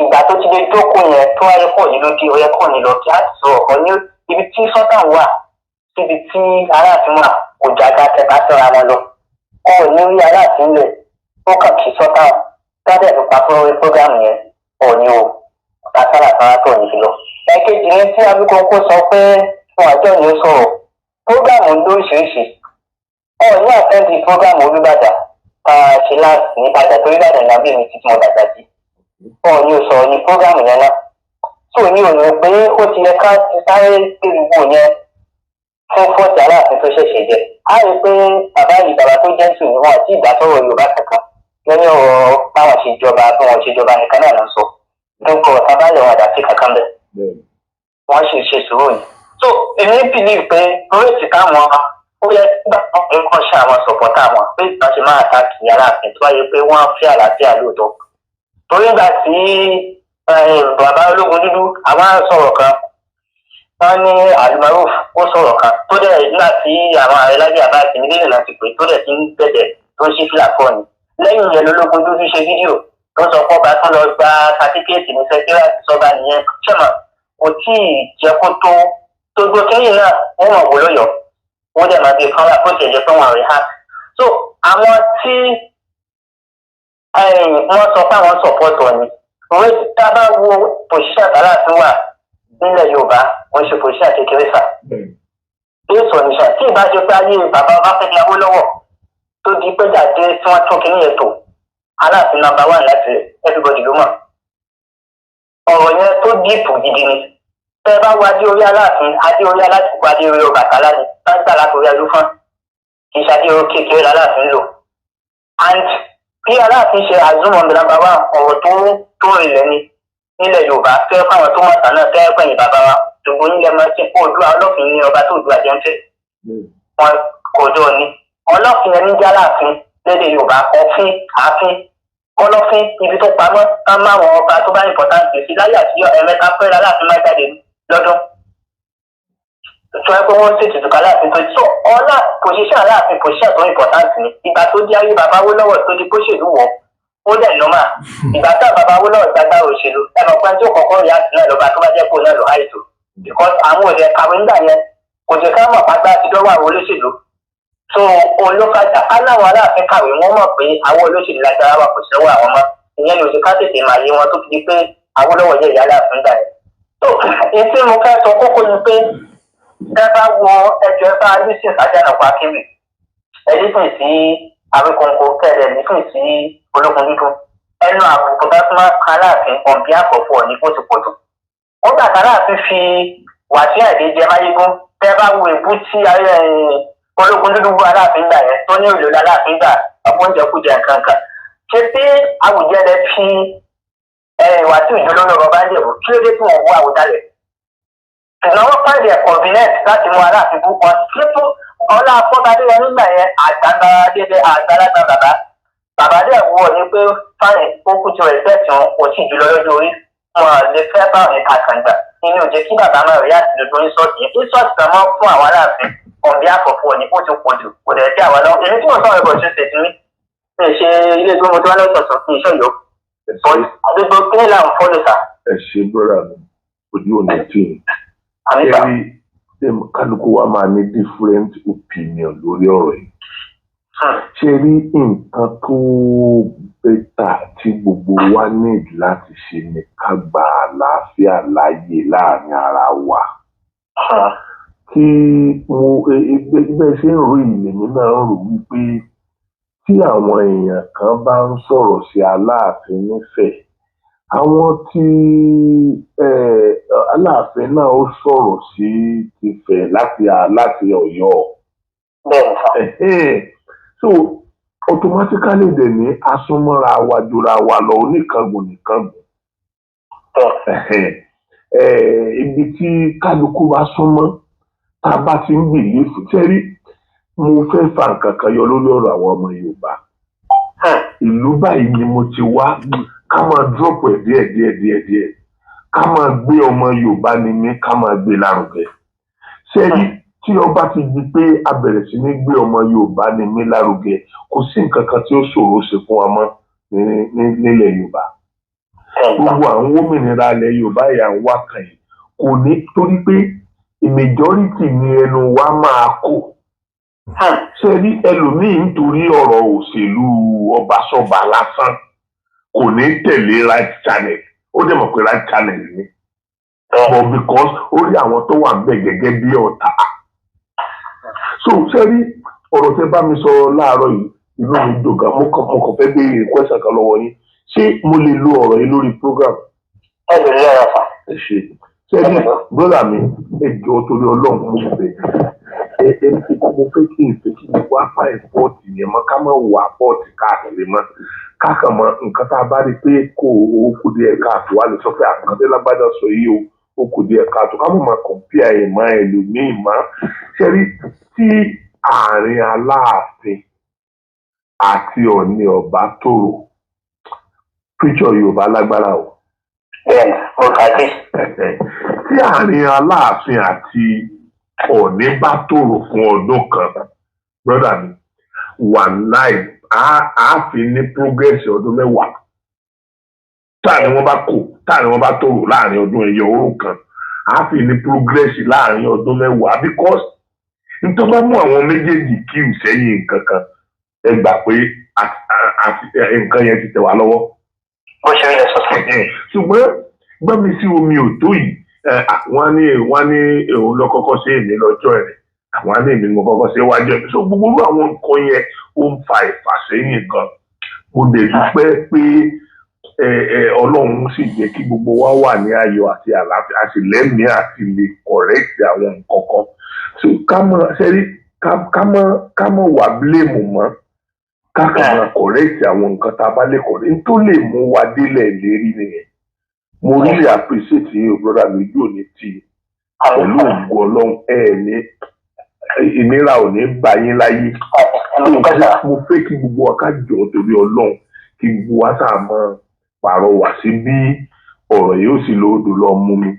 Ìgbà tó ti lè dókòó yẹn, tó wáyé pọ̀ ní ló dé, ó yẹ kọ́ ní lọ kí á sọ ọ̀kan ní ibi tí sọ́tàn wà síbi tí Aláàfin wà, kò jága tẹ̀ka sọ́ra wọn lọ. Kọ́ ò ní rí Aláàfin lẹ̀, ó kàn kí sọ́tàn tábẹ̀ tó pa fún program yẹn. Ọ̀ní o kásáràkárá tó ní fi lọ. Ẹ̀kejì ni tí Awíkóńkó sọ pé fún àjọ ní ó sọ̀rọ̀ program lóríṣiríṣi. Ọ̀ní attend program Olúbàdàn tá a ṣe láti ní Ìbàdàn, torí Ìbàdàn náà bí mi ti mọ̀ dàgbà sí. Ọ̀ní ò sọ̀rọ̀ ní program yẹn náà tó ní òní pé ó ti yẹ ká ti sáré gbé gbogbo yẹn fún fọ́ọ̀tì Aláàfin tó ṣẹ̀ṣẹ̀ jẹ. Á rí i pé bàbá yìí, bàbá tó jẹ́ sùn, wọn àti ìgbà tọrọ Yorùbá kankan lẹ́yìn ọ̀rọ̀ báwọn ṣe jọba, bí wọ́n ṣe jọba nìkan náà ló ń sọ. Dókò tábàlẹ̀ wọn àdàtì kankan bẹ̀. Wọ́n sì ṣe sùúrù yìí. So èmi believe pé rate táwọn ó yẹ nígbà tó ń kọ́ ṣe àwọn supporter wọn pé ìtàn ṣe máa attack Aláàfin, tó wáyé pé wọ́n fẹ́ àlàáfíà lóòótọ́. Torí ìgbà tí bàbá ológun dúdú àwọn sọ̀rọ̀ kan, wọ́n ní Almaroof ó sọ̀rọ̀ kan tó dẹ̀ nígbà tí àwọn ààrẹ Lájí Abbas mílíọ̀nù láti pè, tó dẹ̀ ti ń bẹ̀bẹ̀, tó ń ṣí fìlà fọ́ ni. Lẹ́yìn yẹn lológun dúdú ṣe fídíò tó sọ pé ọba tó lọ gba certificate ní secretariat sọba nìyẹn. Ṣẹ́mọ̀ kò tí ì jẹ́ kó tó tó gbó kẹ́yìn náà, wọ́n mọ̀ wò lọ́yọ̀ọ́, wọ́n dẹ̀ máa gbé kọ́lá bó tiẹ̀ jẹ́ pé wọ́n rí hack. So àwọn tí wọ́n sọ pé àwọn support ni òwe, tá a bá wo position Aláàfin wà nílẹ̀ Yorùbá, wọ́n ṣe position kékeré sà. Èso nìṣà tí ìbá ṣe pé ayé bàbá Ọbáfẹ́mi Awólọ́wọ̀ tó di pé jáde tí wọ́n tún kinní yẹn tò, Aláàfin number one láti everybody ló mọ̀. Ọ̀rọ̀ yẹn tó deep gidi ni. Tẹ́ ẹ bá wo adé orí Aláàfin, adé orí alátùkù, adé orí Ọbàtálá ni bá gbà látòrí alúfọ́n, kì í ṣe adé orí kékeré l'Aláàfin lò. And bí Aláàfin ṣe assume on the number one, ọ̀rọ̀ tó rìnlẹ̀ ni nílẹ̀ Yorùbá. Tẹ́ fáwọn tó mọ̀ tán náà, tẹ́ pẹ̀yìn bàbá wa gbogbo nílẹ̀ máa ṣe kó Oòduà, Ọlọ́fin ní ọba tó Oòduà jẹ́ ń fẹ́ wọn kò jọ ní Ọlọ́fin ẹni jẹ́ Aláàfin lédè Yorùbá, ọ̀fin, ààfin, kọ̀lọ̀fín, ibi tó pamọ́ ká má wọn ọba tó bá important sí. Láyé àtijọ́, ẹ̀mẹ́ta pẹ́rẹ́ Aláàfin máa jáde lọ́dún tó ẹ pé wọ́n ṣètùtù ká Aláàfin tó so ọlá position Aláàfin, position tó important ni. Ìgbà tó di ayé bàbá Awólọ́wọ̀, tó di kóṣèlú wọ̀, ó dẹ̀ normal. Ìgbà tá bàbá Awólọ́wọ̀ gbàgbá òṣèlú, ẹ mọ̀ pé tí ó kọ́kọ́ rí àti náà lọ́ba tó bá jẹ́ kó náà lọ àìtó, because àwọn òde kàwé ńgbà yẹn, kò jẹ́ ká mọ̀ pátá ti dọ́wọ́ àwọn olóṣèlú. So olókàjà aláwọ̀ Aláàfin kàwé, wọ́n mọ̀ pé àwọn olóṣèlú lágbára wà, kò sẹ́wọ́ àwọn mọ́. Ìyẹn ní oṣù ká tètè máa yé wọn tó fi di pé Awólọ́wọ̀ jẹ́ ìyá Aláàfin gbà yẹn. So ètí mo fẹ́ sọ kókó ni pé Tẹ́ bá wo ẹjọ́, ẹ bá Yusuf Ajánàkú Akéwì, ẹ lísìn sí Awíkonko, kẹ́ẹ̀dẹ̀ lísìn sí Ológun Dúdú. Ẹnu àbùkù bá tún máa kan Aláàfin on behalf of Ọọ̀ni, ó ti pọ̀ jù. Ó gbà kan Aláàfin fi Wàsíù Àyìndé jẹ Máyégún. Tẹ́ bá wo èbú tí Ológun Dúdú bú Aláàfin gbà yẹn, tó ní òlò Aláàfin gbà ọmọ oúnjẹ kújẹ nǹkan kan, ṣé pé Àwùjalẹ̀ fi Wàsíù ìjọlọ́nà ọba ń jẹ̀bù? Kí ló dé tí wọ́n wú Àwùjalẹ̀? Ìnáwó find it convenient láti mú Aláàfin bú wọn sípò ọlá afọbadé yẹn nígbà yẹn. Àgbàlagbà àgbàlagbà, bàbá bàbá dẹ̀ wọ ni pé fine, ó kú ti respect wọn, kò tí jùlọ lọ́jọ́ orí wọn lè fẹ́ báwọn ní kàkàngbà nínú òjò kí bàbá máa rí àti dodo insult yẹn. Insult kan mọ́ fún àwọn Aláàfin on behalf of wọn ni ó ti pọ̀ jù, kò dẹ̀ sí àwa lọ. Èmi tí mo sọ̀rọ̀ ẹ̀bọ̀ ṣe ṣètì mi mi ṣe ilé ìgbé mo tí wọ́n lọ́sọ̀ọ̀sọ̀ kí iṣẹ́ yọ àdúgbò kílẹ̀ là ń follow, sir. Ẹ ṣe, brother mi, ojú òní tí ì Àmín sà. Ṣé kálukú wa máa ní different opinion lórí ọ̀rọ̀ yìí? Ṣe rí, nǹkan tó better tí gbogbo wa need láti ṣe ni ká gba àlàáfíà láàyè láàrin ara wa. Kí mo bẹ́ẹ̀ ṣe ń ro ìlèmí náà ń rò wípé tí àwọn èèyàn kan bá ń sọ̀rọ̀ sí Aláàfin nífẹ̀ẹ́, àwọn tí Aláàfin náà ó sọ̀rọ̀ sí Ifẹ̀ láti Ọ̀yọ́. Bẹ́ẹ̀ni sà. So automatically dẹ̀ ní asúnmọ́ra wa jura wa lọ, oníkangun nìkangun. Ibi tí kálukú bá súnmọ́, tá a bá ti ń believe tẹ́rí, mo fẹ́ fa nǹkan kan yọ lórí ọ̀rọ̀ àwọn ọmọ Yorùbá. Ìlú báyìí ni mo ti wá, ká máa drop ẹ̀ díẹ̀ díẹ̀ díẹ̀ díẹ̀, ká máa gbé ọmọ Yorùbá ni mí, ká máa gbé lárugẹ. Ṣẹ́rí, tí ọba ti di pé a bẹ̀rẹ̀ sí ní gbé ọmọ Yorùbá ni mí lárugẹ, kò sí nǹkan kan tí ó ṣòro ṣe fún wa mọ́ nílẹ̀ Yorùbá. Gbogbo àwọn gómìnira ilẹ̀ Yorùbá yìí à ń wá kàn yìí kò ní, torí pé majority ni ẹnu wa máa kó. Ṣe rí, ẹlòmíì nítorí ọ̀rọ̀ òṣèlú ọbaṣọba lásán, kò ní tẹ̀lé right channel. Ó dẹ̀ mọ̀ pé right channel ni, but because ó rí àwọn tó wà níbẹ̀ gẹ́gẹ́ bí ọ̀tá. So ṣe rí, ọ̀rọ̀ tẹ́ bá mi sọ láàárọ̀ yìí, inú mi dùn gan. Mo kàn fẹ́ béèrè question kan lọ́wọ́ yín. Ṣé mo lè lo ọ̀rọ̀ yìí lórí program? Ẹ lè rí ọ̀rọ̀ sà. Ẹ ṣe. Ṣe rí, brother mi, ẹ jọ̀ọ́, torí Ọlọ́run, mo bẹ̀ ẹ. Ẹ mo fẹ́ kí n fẹ́ kí gbogbo apá ẹ̀fọ́ọ̀tì yẹn mọ́, ká má wọ àpọ́ọ̀tì káàkiri mọ́, ká kàn mọ́ nǹkan tá a bá rí pé kò ó kù díẹ̀ káàtó, wà lè sọ pé àkàndé lágbájá sọ yìí o, ó kù díẹ̀ káàtó, ká mọ̀ máa compare ẹ̀ mọ́ ẹlòmíì mọ́. Ṣe rí, tí àárín Aláàfin àti Ọ̀ọ̀ni ọ̀bá tòrò, picture Yorùbá lágbára o. Bẹ́ẹ̀ni, mo kà sí. Tí àárín Aláàfin àti Ọ̀ọ̀ni bá tòrò fún ọdún kan, brother mi, wàláì, á fi ní progress ọdún 10. Táàrin wọn bá kò, táàrin wọn bá tòrò láàrin ọdún ẹyọ oró kan, á fi ní progress láàrin ọdún 10, because nítorí bá mú àwọn méjèèjì kí ù sẹ́yìn nǹkan kan, ẹ gbà pé nǹkan yẹn ti tẹ̀ wá lọ́wọ́. Bó ṣe rí lẹ sọ sí. Ṣùgbọ́n gbọ́n mi sí omi ò tó yìí, wọ́n ní òun lọ kọ́kọ́ ṣe, èmi lọ́jọ́ ẹ̀, àwọn á ní èmi ni mo kọ́kọ́ ṣe wájú ẹ̀. So gbogbo irú àwọn nǹkan yẹn, ó ń fa ìfàsẹ́yìn gan. Mo dẹ̀ dúpẹ́ pé ẹ ẹ Ọlọ́run sì jẹ́ kí gbogbo wa wà ní ayọ̀ àti àlàáfíà, àti lẹ́mìí àti lè correct àwọn nǹkan kan. So ká mọ̀ ṣẹ́rí, ká mọ̀ wà blame mọ́, ká kàn máa correct àwọn nǹkan tá a bá lè correct n tó lè mú wa délẹ̀ lérí nìyẹn. Mo really appreciate you, brother mi. Yóò ní tí pẹ̀lú ògùn Ọlọ́run, ẹ ní ìnira ò ní bá yín láyé. Mo fẹ́ kí gbogbo wa ká jọ, torí Ọlọ́run, kí gbogbo wa sáà máa pàrọwà sí bí ọ̀rọ̀ yóò sì lóòdù lọ mú mi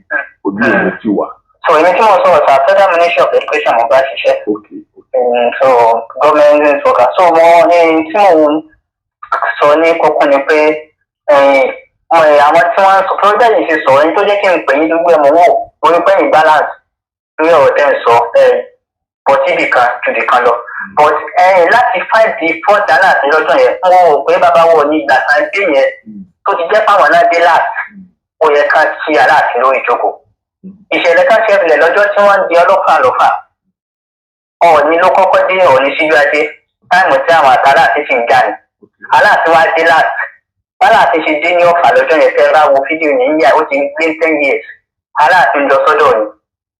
ojú òní ti wà. So èmi tí mo sọ̀rọ̀ sir, Federal Ministry of Education mo bá ṣiṣẹ́. So government worker. So mo ní tí mo ń sọ ní kókó ni pé àwọn tí wọ́n sọ project yìí ṣe sọ̀rọ̀, ẹni tó jẹ́ kí n pè yín gbogbo ẹ̀ mọ̀ wò orí pé ní balance ní ọ̀rọ̀ tẹ́ ń sọ ẹ̀ bọ́ síbì kan ju ibì kan lọ. But láti five di four dollars lọ́jọ́ yẹn, mo rò pé bàbá wọ̀ ní ìgbà kan dé yẹn tó ti jẹ́ fáwọn náà dé last, ó yẹ ká kí Aláàfin lórí ìjókòó. Iṣẹ́ Ìṣẹ̀lẹ̀ kan ṣẹlẹ̀ lọ́jọ́ tí wọ́n ń di ọlọ́pàá lọ́fà. Ọ̀ọ́ni ló kọ́kọ́ dé, Ọ̀ọ́ni síjú adé táìmù tí àwọn àtàláàfin sì ń jà ní. Aláàfin wá dé láti Aláàfin ṣe dé ní Ọ̀fà lọ́jọ́ yẹn. Fẹ́ bá wo fídíò ní India, ó ti gbé 10 years. Aláàfin lọ sọ́dọ̀ ni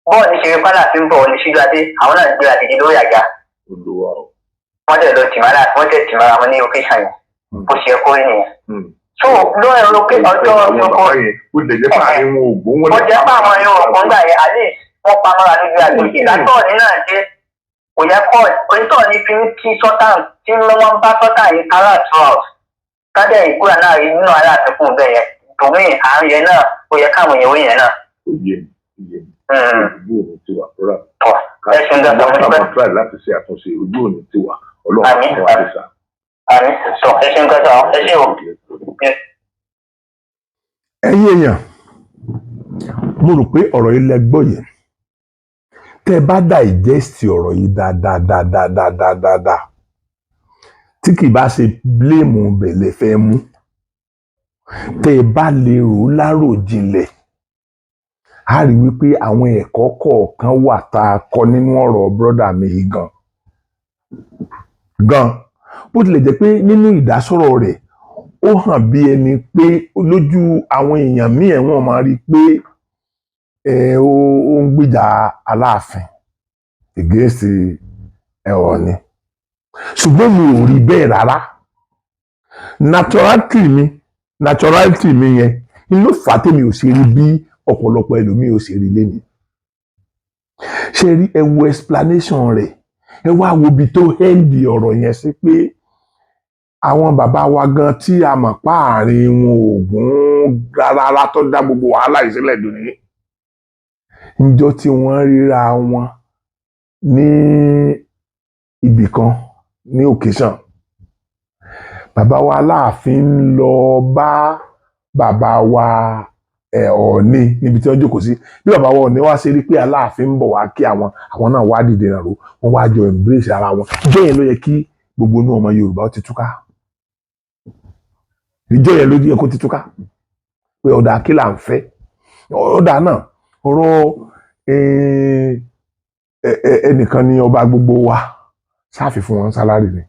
bọ́ọ̀ ní ṣe pálàfin bọ̀ ní síjú adé, àwọn náà gbéra dìde lórí àga. Olúwa o. Wọ́n dẹ̀ lọ tìmọ́ aláàfin, wọ́n dẹ̀ tìmọ́ ara wọn ní occasion yẹn. Bó ṣe yẹ kó rí nìyẹn. So lórí ọ̀rọ̀ pé ọjọ́ àwọn ọjọ́ bàbá yẹn, ó lè jẹ́ pé àárín wọn ò gbó wọn. Ó jẹ́ pé àwọn yóò kún gbà yẹn, at least wọ́n pamọ́ra lójú àgbò. Ìgbà ní náà dé, kò yẹ kọ́ onítọ̀ ní fi ń kí sọ́tàn tí wọ́n bá sọ́tàn yìí kára throughout kádẹ́ ìkúra náà rí nínú aláàfin fún bẹ́ẹ̀ yẹn tòmí àárín yẹn náà, ó yẹ káwọn èèyàn yẹn náà. Ó yé mi, ó yé mi. Ojú òní ti wà rọra. Tọ́ ẹ ṣeun gbàgbọ́, mo dúpẹ́. Ká try láti ṣe àtúnṣe, ojú òní ti wà. Ọlọ́run Àmín. fún wa ṣe. Àmín. Tọ́ ẹ ṣeun gbàgbọ́, ẹ ṣe o. Ẹ̀yin èèyàn, mo rò pé ọ̀rọ̀ yìí lẹ gbọ́ yẹn. Tẹ́ ẹ bá digest ọ̀rọ̀ yìí dáadáa dáadáa dáadáa dáadáa, tí kì bá ṣe blame bẹ̀lẹ̀ fẹ́ mú, tẹ́ ẹ bá lè rò ó láròjinlẹ̀, á rí wípé àwọn ẹ̀kọ́ kọ̀ọ̀kan wà tá a kọ́ nínú ọ̀rọ̀ brọ́dà mi yìí gan gan. Bó tilẹ̀ jẹ́ pé nínú ìdásọ̀rọ̀ rẹ̀, ó hàn bí ẹni pé lójú àwọn èèyàn míì ẹ̀ wọ́n máa rí i pé ẹ ó ń gbìjà Aláàfin against ẹ Ọọ̀ni, ṣùgbọ́n mi ò rí bẹ́ẹ̀ rárá. Naturality mi yẹn ni ló fà á tèmi ò ṣe rí bí ọ̀pọ̀lọpọ̀ ẹlòmíì ò ṣe rí lénìí. Ṣe rí, ẹ wo explanation rẹ̀, ẹ wá wo ibi tó end ọ̀rọ̀ yẹn sí, pé àwọn bàbá wa gan tí a mọ̀ páàrin wọn ògùn rárá tó dá gbogbo wàhálà yìí sílẹ̀ dùn ní níjọ́ tí wọ́n ríra wọn ní ibì kan ní occasion, bàbá wa Aláàfin ń lọ bá bàbá wa ẹ Ọọ̀ni níbi tí wọ́n jókòó sí. Bí bàbá wa Ọọ̀ni wá ṣe rí pé Aláàfin ń bọ̀ wá kí àwọn, àwọn náà wá dìde nàró, wọ́n wá jọ embrace ara wọn. Bẹ́ẹ̀ ló yẹ kí gbogbo inú ọmọ Yorùbá ó ti túká. Ìjọ yẹn ló yẹ kó ti túká pé ọ̀dà kí là ń fẹ́. Ọ̀dà náà ọ̀rọ̀ ẹnìkan ní ọba gbogbo wa sáàfì fún wọn salary ni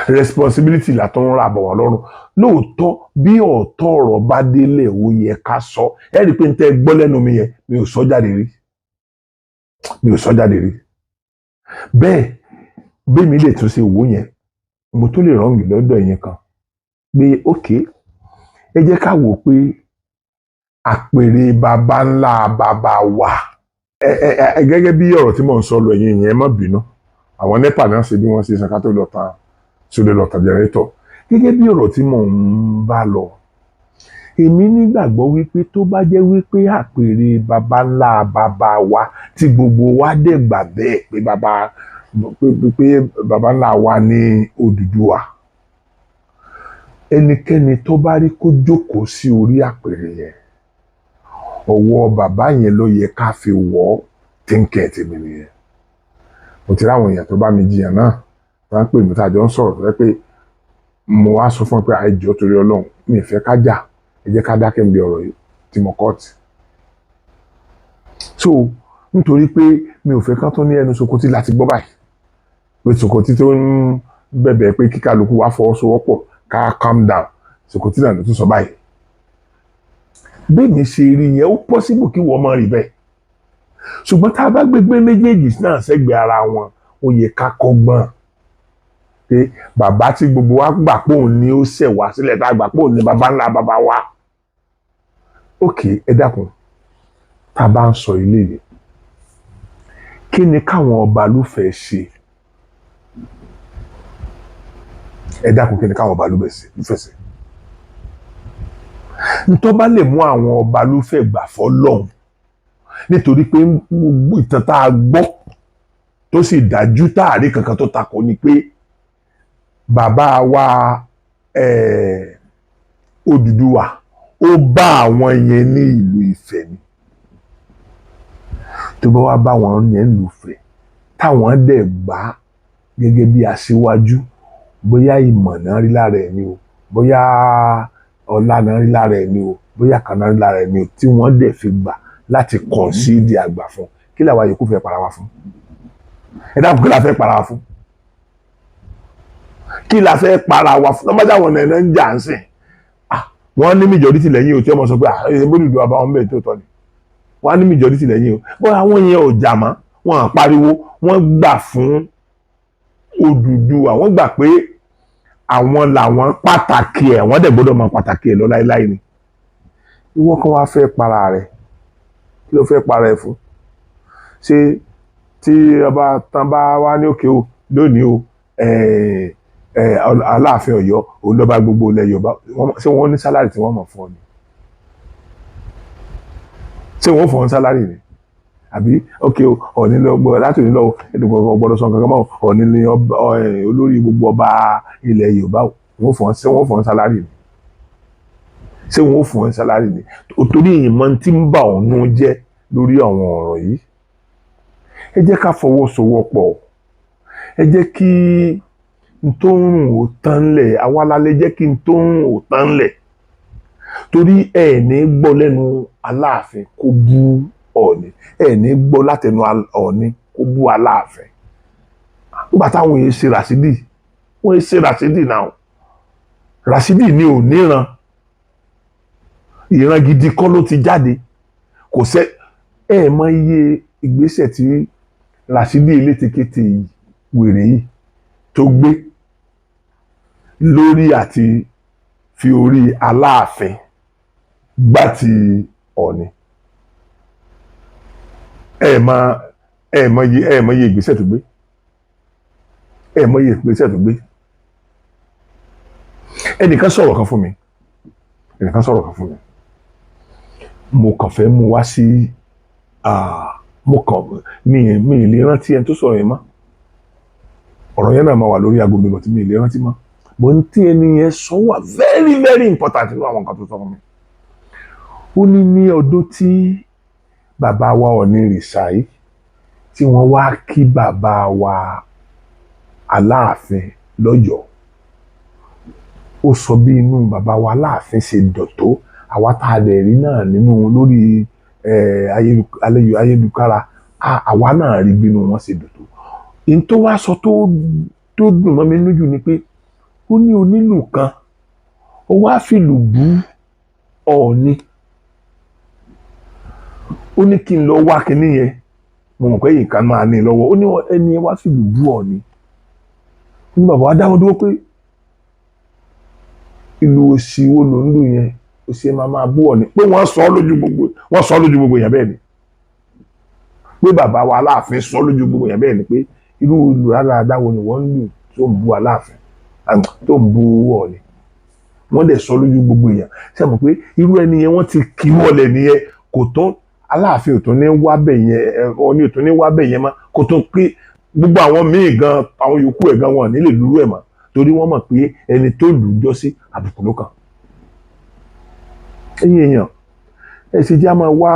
responsibility là tó ń ra bọ̀ wọ́n lọ́rùn. Lóòótọ́, bí ọ̀tọ̀ ọ̀rọ̀ bá délé, ó yẹ ká sọ. Ẹ rí i pé n tẹ́ gbọ́ lẹ́nu mi yẹn, mi ò sọ jáde rí, mi ò sọ jáde rí. Bẹ́ẹ̀ bẹ́ẹ̀ mi lè tún ṣe wò yẹn, mo tún lè wrong lọ́dọ̀ yẹn kan pé ok, ẹ jẹ́ ká wò pé àpèrè baba ńlá baba wa ẹ ẹ ẹ gẹ́gẹ́ bí ọ̀rọ̀ tí mò ń sọ lọ. Ẹ̀yin yẹn, ẹ má bínú, àwọn NEPA náà ṣe bí wọ́n ṣe san ká tó lọ tán sóde lọ tàn generator. Gẹ́gẹ́ bí ọ̀rọ̀ tí mò ń bá lọ, èmi nígbàgbọ́ wípé tó bá jẹ́ wípé àpèrè baba ńlá baba wa tí gbogbo wa dẹ̀ gbà bẹ́ẹ̀ pé baba pé baba ńlá wa ní Odùduwà, ẹnikẹ́ni tó bá rí kó jókòó sí orí àpèrè yẹn, ọwọ́ bàbá yẹn ló yẹ ká fi wọ́ ọ́. Tínkẹ̀ tèmi nìyẹn. Mo ti ráwọn èèyàn tó bá mi jiyàn náà, wọ́n á pè mí tá a jọ ń sọ̀rọ̀ tó jẹ́ pé mo wá sọ fún ẹ pé àìjọ torí Ọlọ́run, mi ì fẹ́ ká jà, ẹ jẹ́ ká dákẹ́ níbi ọ̀rọ̀ yìí tí mo kọ́ tì. So nítorí pé mi ò fẹ́ kán tó ní ẹnu Sokoti láti gbọ́ báyìí pé Sokoti tó ń bẹ̀bẹ̀ pé kí kálukú wá fọwọ́sowọ́pọ̀, ká calm down, Sokoti náà ló tún sọ báyìí. Bẹ́ẹ̀ ni ṣe rí yẹn, ó possible kí wọ́n máa rí bẹ́ẹ̀, ṣùgbọ́n tá a bá gbégbé méjèèjì náà sẹ́gbẹ̀ẹ́ ara wọn, ó yẹ ká kọ́gbọ́n pé bàbá tí gbogbo wa gbà pé òun ni ó ṣẹ̀ wá sílẹ̀, tá a gbà pé òun ni bàbá ńlá bàbá wa. Ok, ẹ dákun, tá a bá ń sọ ilé yìí, kí ni káwọn ọba lúfẹ̀ẹ́ ṣe? Ẹ dákun, kí ni káwọn ọba lúfẹ̀ẹ́ ṣe ntọ́ bá lè mú àwọn ọba lúfẹ̀ẹ́ gbà fọ́lọ́hun? Nítorí pé gbogbo ìtàn tá a gbọ́ tó sì dájú táàrí kankan tó takò ni pé bàbá wa Odùduwà ó bá àwọn yẹn ní ìlú Ifẹ̀ ni. Tó bá wá bá wọn yẹn lù Ifẹ̀, táwọn dẹ̀ gbà á gẹ́gẹ́ bí aṣíwájú, bóyá ìmọ̀ náà rí lára ẹ̀ ni o, bóyá Ọlá náà rí lára ẹ̀ ni o, bóyá kan náà rí lára ẹ̀ ni o, tí wọ́n dẹ̀ fi gbà láti concede àgbà fún. Kí làwa yòókù fẹ́ para wa fún? Ẹ dákun, kí la fẹ́ para wa fún? Kí la fẹ́ para wa fún? Lọ́mọdé àwọn ọ̀nà ń jà ń sìn. Ah, wọ́n ní majority lẹ́yìn o, tí wọ́n sọ pé, ah, ẹ bó dùdú àbá wọn bẹ́ẹ̀ tó tọ́ ni, wọ́n á ní majority lẹ́yìn o. Bọ́ àwọn yẹn ò jà mọ́, wọ́n á pariwo, wọ́n gbà fún Odùduwà, wọ́n gbà pé àwọn làwọn pàtàkì ẹ̀, wọ́n dẹ̀ gbọ́dọ̀ mọ pàtàkì ẹ̀ lọ láéláé ni. Ìwọ kan wá fẹ́ para rẹ̀, kí ló fẹ́ para ẹ̀ fún? Ṣé tí ọba tán bá wá ní òkè o lónìí o, Aláàfin Ọ̀yọ́ òun lọ́ba gbogbo ilẹ̀ Yorùbá, ṣé wọ́n ní salary tí wọ́n mọ̀ fún ọ ni? Ṣé wọ́n fún ọ ní salary ni? Àbí ok o, Ọ̀ọ̀ni lọ gbọ́ láti òní lọ, ẹnìkan gbọ́dọ̀ sọ nǹkan kan mọ́, Ọ̀ọ̀ni ni olórí gbogbo ọba ilẹ̀ Yorùbá, wọ́n fún ọ, ṣé wọ́n fún ọ ní salary ni? Ṣé wọ́n fún ọ ní salary ni? Torí ìmọ̀ tí ń bà ọ́ nú jẹ́ lórí àwọn ọ̀rọ̀ yìí, ẹ jẹ́ ká fọwọ́sowọ́pọ̀, ẹ jẹ́ kí n tó ń rùn ó tán lẹ̀. Àwa la lè jẹ́ kí n tó ń rùn ó tán lẹ̀, torí ẹ ní gbọ́ lẹ́nu Aláàfin kó bú Ọ̀ọ̀ni, ẹ ní gbọ́ látẹnu Ọ̀ọ̀ni kó bú Aláàfin. Nígbà táwọn yẹn ṣe Ràṣídì, wọ́n ṣe Ràṣídì náà, Ràṣídì ni ò níran, ìran gidi kọ́ ló ti jáde. Kò sẹ́ ẹ mọ iye ìgbésẹ̀ tí Ràṣídì elétekéte wèrè yìí tó gbé lórí àti fi orí Aláàfin gbá ti Ọ̀ọ̀ni. Ẹ mọ iye ìgbésẹ̀ tó gbé, ẹ mọ iye ìgbésẹ̀ tó gbé. Ẹnìkan sọ̀rọ̀ kan fún mi, ẹnìkan sọ̀rọ̀ kan fún mi, mo kàn fẹ́ mú wá sí, mo kàn mi lè rántí ẹni tó sọ̀rọ̀ yẹn mọ́. Ọ̀rọ̀ yẹn náà máa wà lórí aago mi bọ̀ tí mi lè rántí mọ́ mo ń tí ẹni yẹn sọ wà very very important nínú àwọn nǹkan tó sọ fún mi. Ó ní ní ọdún tí bàbá wa Ọ̀ọ̀nirìṣà yìí, tí wọ́n wá kí bàbá wa Aláàfin lọ́yọ̀ọ́, ó sọ bí inú bàbá wa Aláàfin ṣe dùn tó. Àwa tá a lè rí náà nínú lórí ayélujára, àwa náà rí bí inú wọn ṣe dùn tó. N tó wá sọ tó dùn mọ́ mi lójú ni pé ó ní onílù kan, ó wá fìlù bú Ọ̀ọ̀ni. Ó ní kí n lọ wá kinní yẹn, mo mọ̀ pé nǹkan máa ní lọ́wọ́. Ó ní ẹni yẹn wá fìlù bú Ọ̀ọ̀ni. Ó ní bàbá wa dáwọ́ dúró pé ìlú òsì wo ló ń lù yẹn, òsì ẹ̀ máa máa bú Ọ̀ọ̀ni, pé wọ́n sọ ọ́ lójú gbogbo yẹn bẹ́ẹ̀ ni, pé bàbá wa Aláàfin sọ ọ́ lójú gbogbo yẹn bẹ́ẹ̀ ni, pé irú ìlú rádaràda wo ni wọ́n ń lù tó ń bú Aláàfin, tó ń bú Ọ̀ọ̀ni? Wọ́n dẹ̀ sọ lójú gbogbo èèyàn. Ṣé mọ̀ pé irú ẹni yẹn, wọ́n ti kí wọlé nìyẹn? Kò tó Aláàfin ò tún ní wá bẹ̀ yẹn, Ọ̀ọ̀ni ò tún ní wá bẹ̀ yẹn mọ́. Kò tó pé gbogbo àwọn míì gan, àwọn yòókù ẹ̀ gan, wọn ò ní lè lúrú ẹ̀ mọ́, torí wọ́n mọ̀ pé ẹni tó lù ú jọ sí àbùkù ló kàn. Ẹ̀yin èèyàn, ẹ ṣe jẹ́ á máa wá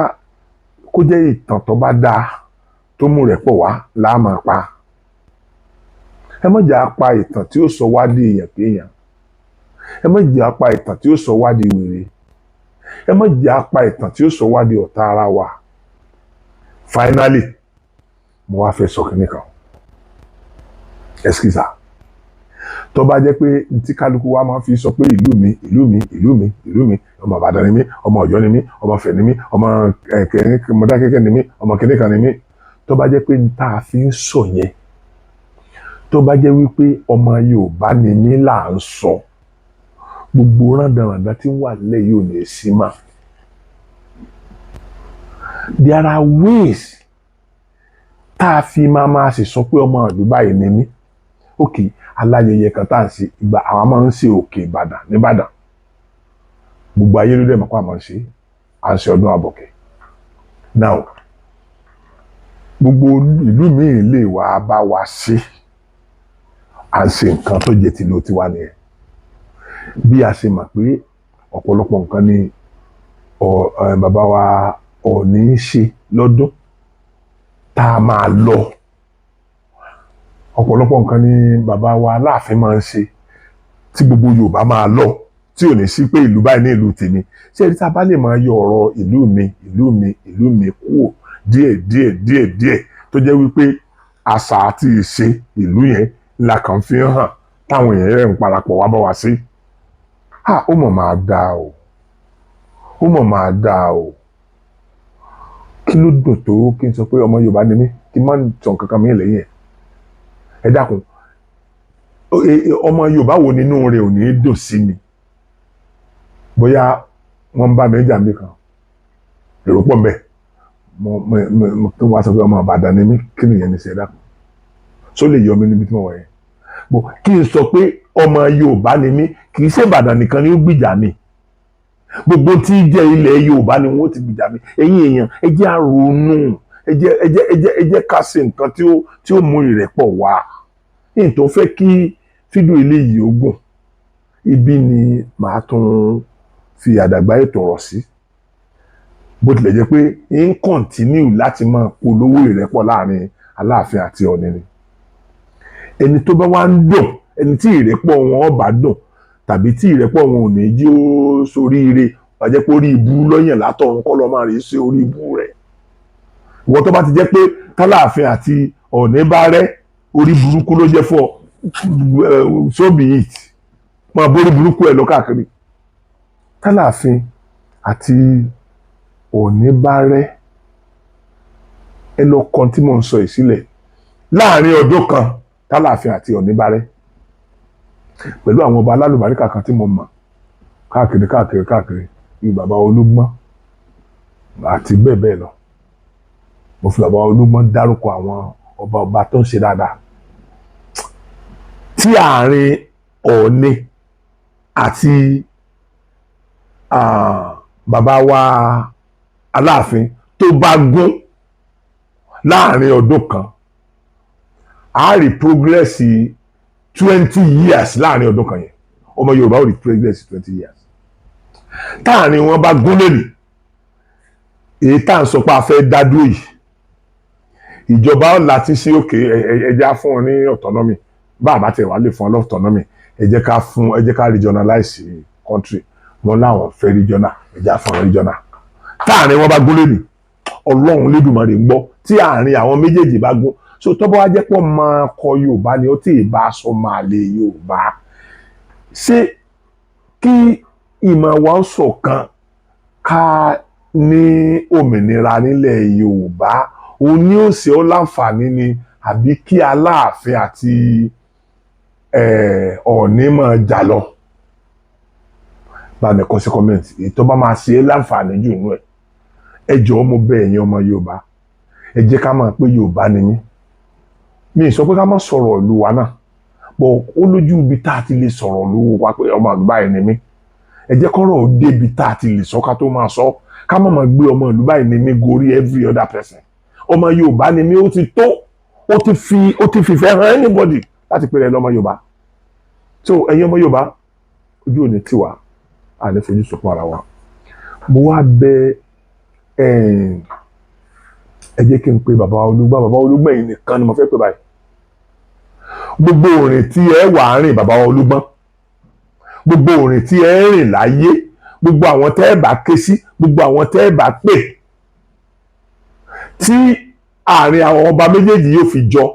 kó jẹ́ ìtàn tó bá dáa, tó mú rẹ̀ pọ̀ wá là á máa pa. Ẹ má jẹ́ á pa ìtàn tí ó sọ wá di èèyàn kéèyàn. Ẹ má jẹ́ á pa ìtàn tí ó sọ wá di wèrè. Ẹ má jẹ́ á pa ìtàn tí ó sọ wá di ọ̀tá ara wa. Finally, mo wá fẹ́ sọ kínní kan. Excuse, tó bá jẹ́ pé ntí kálukú wa máa fi sọ pé ìlú mi, ìlú mi, ìlú mi, ìlú mi, ọmọ Ìbàdàn ni mí, ọmọ Ọ̀yọ́ ni mí, ọmọ Ifẹ̀ ni mí, ọmọ Mọdákẹ́kẹ́ ni mí, ọmọ kìnìkan ni mí, tó bá jẹ́ pé n tá a fi ń sọ yẹn, tó bá jẹ́ wípé ọmọ Yorùbá ni mí là ń sọ, gbogbo rándanràndan tí ń wà nílẹ̀ yìí ò ní sí mà. There are ways tá a fi máa máa sì sọ pé ọmọ ìlú báyìí ni mí. Ok, aláyẹyẹ kan tá à ń ṣe, ìgbà àwọn máa ń ṣe Òkè Ìbàdàn nìbàdàn, gbogbo ayé ló dẹ̀ mọ̀ pé àmọ́ ń ṣe, à ń ṣe ọdún Àbọ̀kẹ́. Now, gbogbo ìlú míì lè wá bá wa ṣe, à ń ṣe nǹkan tó jẹ́ tìlú tiwa nìyẹn. Bí a ṣe mọ̀ pé ọ̀pọ̀lọpọ̀ nǹkan ni bàbá wa Ọọ̀ni ń ṣe lọ́dún tá a máa lọ, ọ̀pọ̀lọpọ̀ nǹkan ni bàbá wa Aláàfin máa ń ṣe tí gbogbo Yorùbá máa lọ. Tí Tí ò ní sí pé ìlú báyìí ní ìlú tèmi. Ṣé ẹni tá a bá lè máa yọ ọ̀rọ̀ ìlú mi, ìlú mi, ìlú mi kúrò díẹ̀ díẹ̀ díẹ̀ díẹ̀, tó jẹ́ wípé àṣà àti ìṣe ìlú yẹn la kàn fi ń hàn táwọn èèyàn rẹ̀ ń parapọ̀ wá bá wa sí, ah, ó mọ̀ máa dáa o, ó mọ̀ máa dáa o. Kí ló dùn tó kí n sọ pé ọmọ Yorùbá ni mí, kí n má sọ nǹkan kan mí lẹ́yìn ẹ̀? Ẹ dákun, ọmọ Yorùbá wo nínú rẹ̀ ò ní dùn sí mi? Bóyá wọ́n ń bá mi jà mí kan, èrò pọ̀ mbẹ́, mo mo mo kí wọ́n á sọ pé ọmọ Ìbàdàn ni mí, kí nìyẹn ní ṣe? Ẹ dákun, só lè yọ mí níbi tí mo wọ̀ yẹn bó kí n sọ pé ọmọ Yorùbá ni mí? Kì í ṣe Ìbàdàn nìkan ni ó gbìjà mi, gbogbo tí í jẹ́ ilẹ̀ Yorùbá ni wọ́n ti gbìjà mi. Ẹ̀yin èèyàn, ẹ jẹ́ á ronú, ẹ jẹ́ ká ṣe nǹkan tí ó mú ìrẹ́pọ̀ wá. Ní tó fẹ́ kí fídíò eléyìí ó gùn, ibi ni màá tún fi àdàgbà ètò ọ̀rọ̀ sí, bó tilẹ̀ jẹ́ pé ń continue láti máa polówó ìrẹ́pọ̀ láàrin Aláàfin àti Ọọ̀ni ni. Ẹni tó bá wá ń dùn, ẹni tí ìrẹ́pọ̀ wọn bá dùn tàbí tí ìrẹ́pọ̀ wọn ò ní jí ó soríire, wàá jẹ́ pé orí ibú lọ́yàn látọ̀run kọ́ lọ́ máa rí sí orí ibú rẹ̀. Ìwọ tó bá ti jẹ́ pé tálàáfin àti Ọọ̀ni bá rẹ́, orí burúkú ló jẹ́ fún ọ, so be it, máa bórí burúkú ẹ̀ lọ káàkiri. Tálàáfin àti Ọọ̀ni bá rẹ́, ẹ lọ kan tí mò ń sọ yìí sílẹ̀, láàrin ọdún kan tálàáfin àti Ọọ̀ni bá rẹ́, pẹ̀lú àwọn ọba alálùbáríkà kan tí mo mọ̀ káàkiri káàkiri káàkiri, bíi bàbá Olúgbọ́n àti bẹ́ẹ̀ bẹ́ẹ̀ lọ. Mo fi bàbá Olúgbọ́n dárúkọ àwọn ọba ọba tó ń ṣe dáadáa. Tí àárín Ọọ̀ni àti bàbá wa Aláàfin tó bá gún láàrin ọdún kan, a rí progress 20 years láàrin ọdún kan yẹn. Ọmọ Yorùbá ò rí progress 20 years táàrin wọn bá gún lónìí. Èyí tá à ń sọ pé a fẹ́ dá dúró yìí, ìjọba ọ̀la ti sí òkè, ẹ jẹ́ á fún wọn ní autonomy. Bá a bá tẹ̀ wá lè fún wọn ní autonomy, ẹ jẹ́ ká regionalize country. Wọn láwọn fẹ́ regional, ẹ jẹ́ á fún wọn regional. Táàrin wọn bá gún lónìí, Ọlọ́run Lédùmarè ń gbọ́, tí àárín àwọn méjèèjì bá gún so, tọ́bọ̀ wá jẹ́ pọ̀ máa kọ Yorùbá ni ó tí ì bá aṣọ máa lè Yorùbá, ṣé kí ìmọ̀ wa ó ṣọ̀kan, ká ní òmìnira nílẹ̀ Yorùbá, òun ní ó ṣe ó láǹfààní ni, àbí kí Aláàfin àti Ọọ̀ni máa jà lọ? Bá mi kọ sí comment èyí tó bá máa ṣe é láǹfààní jù nínú ẹ̀. Ẹ jọ̀ọ́, mo bẹ̀ ẹ̀yin ọmọ Yorùbá, ẹ jẹ́ ká máa pé Yorùbá ni mí. Mi ì sọ pé ká má sọ̀rọ̀ ìlú wa náà bọ̀, ó lójú ibi tá a ti lè sọ̀rọ̀ ìlú wa pé ọmọ ìlú báyìí ni mí. Ẹ jẹ́ kọ́rọ̀ ó débi tá a ti lè sọ ká tó máa sọ, ká má máa gbé ọmọ ìlú báyìí ni mí gorí every other person. Ọmọ Yorùbá ni mí, ó ti tó, ó ti fìfẹ́ hàn anybody láti pè rẹ̀ lọ́mọ Yorùbá. So ẹ̀yin ọmọ Yorùbá, ojú òní tiwa, àní fojú sunkún ara wa. Mo wá bẹ̀ ẹ jẹ́ kí n pe bàbá Olúgbọ́n. Bàbá Olúgbọ́n yìí nìkan ni mo fẹ́ pè báyìí. Gbogbo òrìn tí ẹ wà á rìn, bàbá Olúgbọ́n, gbogbo òrìn tí ẹ rìn láyé, gbogbo àwọn tẹ́ ẹ bá ké sí, gbogbo àwọn tẹ́ ẹ bá pè, tí àárín àwọn ọba méjèèjì yóò fi jọ,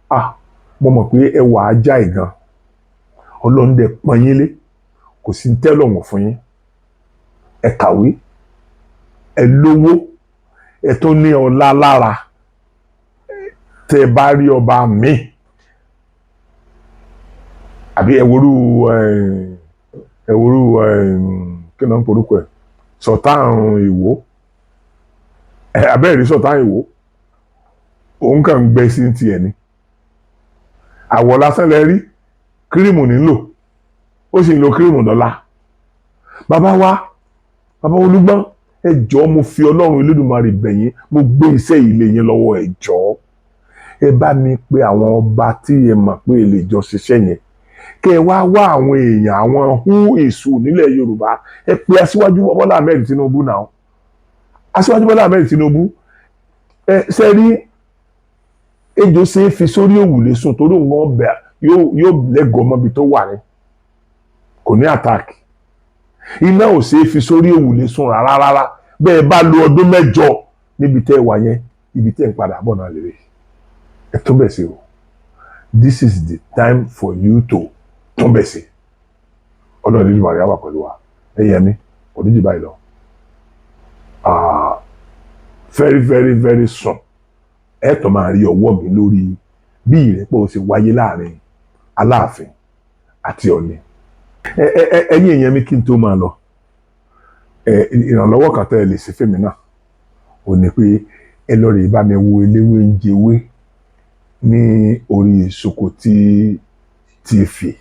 ah, mo mọ̀ pé ẹ wà á já ìgan. Ọlọ́run dẹ̀ pọ́n yín lé, kò sí tẹ́lọ̀wọ̀n fún yín. Ẹ kàwé, ẹ lówó, ẹ tó ní ọlá lára. Tẹ́ ẹ bá rí ọba míì, àbí ẹ worú kí ló ń porúkọ ẹ, Sultan Ìwó ẹ, abẹ́rẹ́ Sultan Ìwó, òun kàn ń gbẹ sí tiẹ̀ ni. Àwọ̀ lásán lẹ rí, cream nílò, ó sì ń lo cream dọ́là. Bàbá wa, bàbá Olúgbọ́n, ẹ jọ̀ọ́, mo fi Ọlọ́run Elédùmarè bẹ̀ yín, mo gbé iṣẹ́ yìí lé yín lọ́wọ́. Ẹ jọ̀ọ́, ẹ bá mi pe àwọn ọba tí ẹ mọ̀ pé ẹ lè jọ ṣiṣẹ́ yẹn, kẹ́ ẹ wá wá àwọn èèyàn, àwọn who is who nílẹ̀ Yorùbá. Ẹ pe Aṣíwájú Bọ́lá Ahmed Tinubu náà. Aṣíwájú Bọ́lá Ahmed Tinubu, ẹ ṣe rí ejò ṣe é fi sórí òwúlé sùn, torí òun ọbẹ̀ yóò lẹ́gọ̀ọ́ mọ́bi tó wà ní. Kò ní attack. Iná ò ṣeé fi sórí òwúlé sùn rárá rárá. Bẹ́ẹ̀ bá lo ọdún 8 níbi tẹ́ ẹ wà yẹn, ibi tẹ́ ẹ ń padà bọ̀ náà lérè. Ẹ tún bẹ̀ sí o. This is the time for you to tún bẹ̀ sí. Ọlọ́run nínú àríyá wà pẹ̀lú wa. Ẹ̀yẹ mi kò ní jù báyìí lọ. Ah, very very very soon, ẹ tó máa rí ọwọ́ mi lórí bí ìrẹ́pọ̀ ṣe wáyé láàrin Aláàfin àti Ọ̀ọ̀ni. ẹ ẹ Ẹ̀yin èèyàn mi, kí n tó máa lọ, ẹ ìrànlọ́wọ́ kan tẹ́ ẹ lè ṣe fẹ́mi náà ò ní pé ẹ lọ rèé bá mi wo Eléwé ń Jewé ní orí Sokoti TV.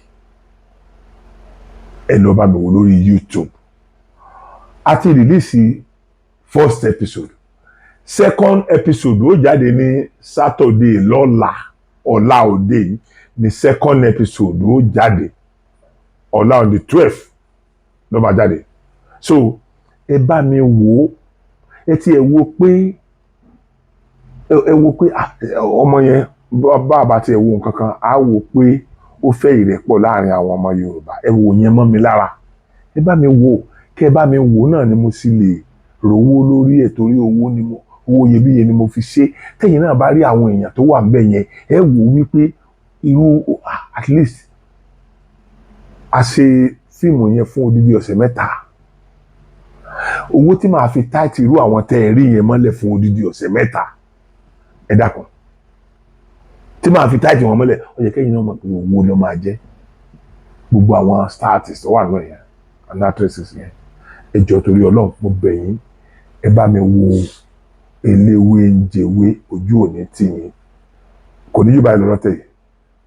Ẹ lọ bá mi wò lórí YouTube. A ti release first episode. Second episode ó jáde ní Saturday lọ́la. Ọ̀la òde yìí ní second episode ó jáde. Ọ̀la on the 12 ló máa jáde. So ẹ bá mi wò ó. Ẹ ti ẹ wo pé ẹ wo pé ọmọ yẹn, bá a bá tiẹ̀ wo nǹkan kan, á wò pé ó fẹ́ ìrẹ́pọ̀ láàrin àwọn ọmọ Yorùbá. Ẹ wò yẹn mọ́ mi lára. Ẹ bá mi wò. Kẹ́ ẹ bá mi wò náà ni mo sì lè rówó lórí ẹ̀, torí owó ni mo, owó iyebíye ni mo fi ṣe. Tẹ̀yin náà bá rí àwọn èèyàn tó wà ńbẹ̀ yẹn, ẹ wò wípé irú at least a ṣe fíìmù yẹn fún odidi ọ̀sẹ̀ 3. Owó tí màá fi tight irú àwọn tẹ́ ẹ rí yẹn mọ́lẹ̀ fún odidi ọ̀sẹ̀ 3, ẹ dákun, tí màá fi tight wọn mọ́lẹ̀, ó yẹ kẹ́yìn náà mọ̀ pé owó ló máa jẹ́. Gbogbo àwọn star artists tó wà náà yẹn and actresses yẹn, ẹ jọ̀ọ́, torí Ọlọ́run, mo bẹ̀ yín, ẹ bá mi wo Eléwé ń Jewé. Ojú òní tì yín. Kò ní jù báyìí lọ́rọ́ tẹ̀ yìí.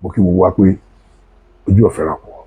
Mo kí gbogbo wa pé ojú ọ̀fẹ́ rà pọ̀.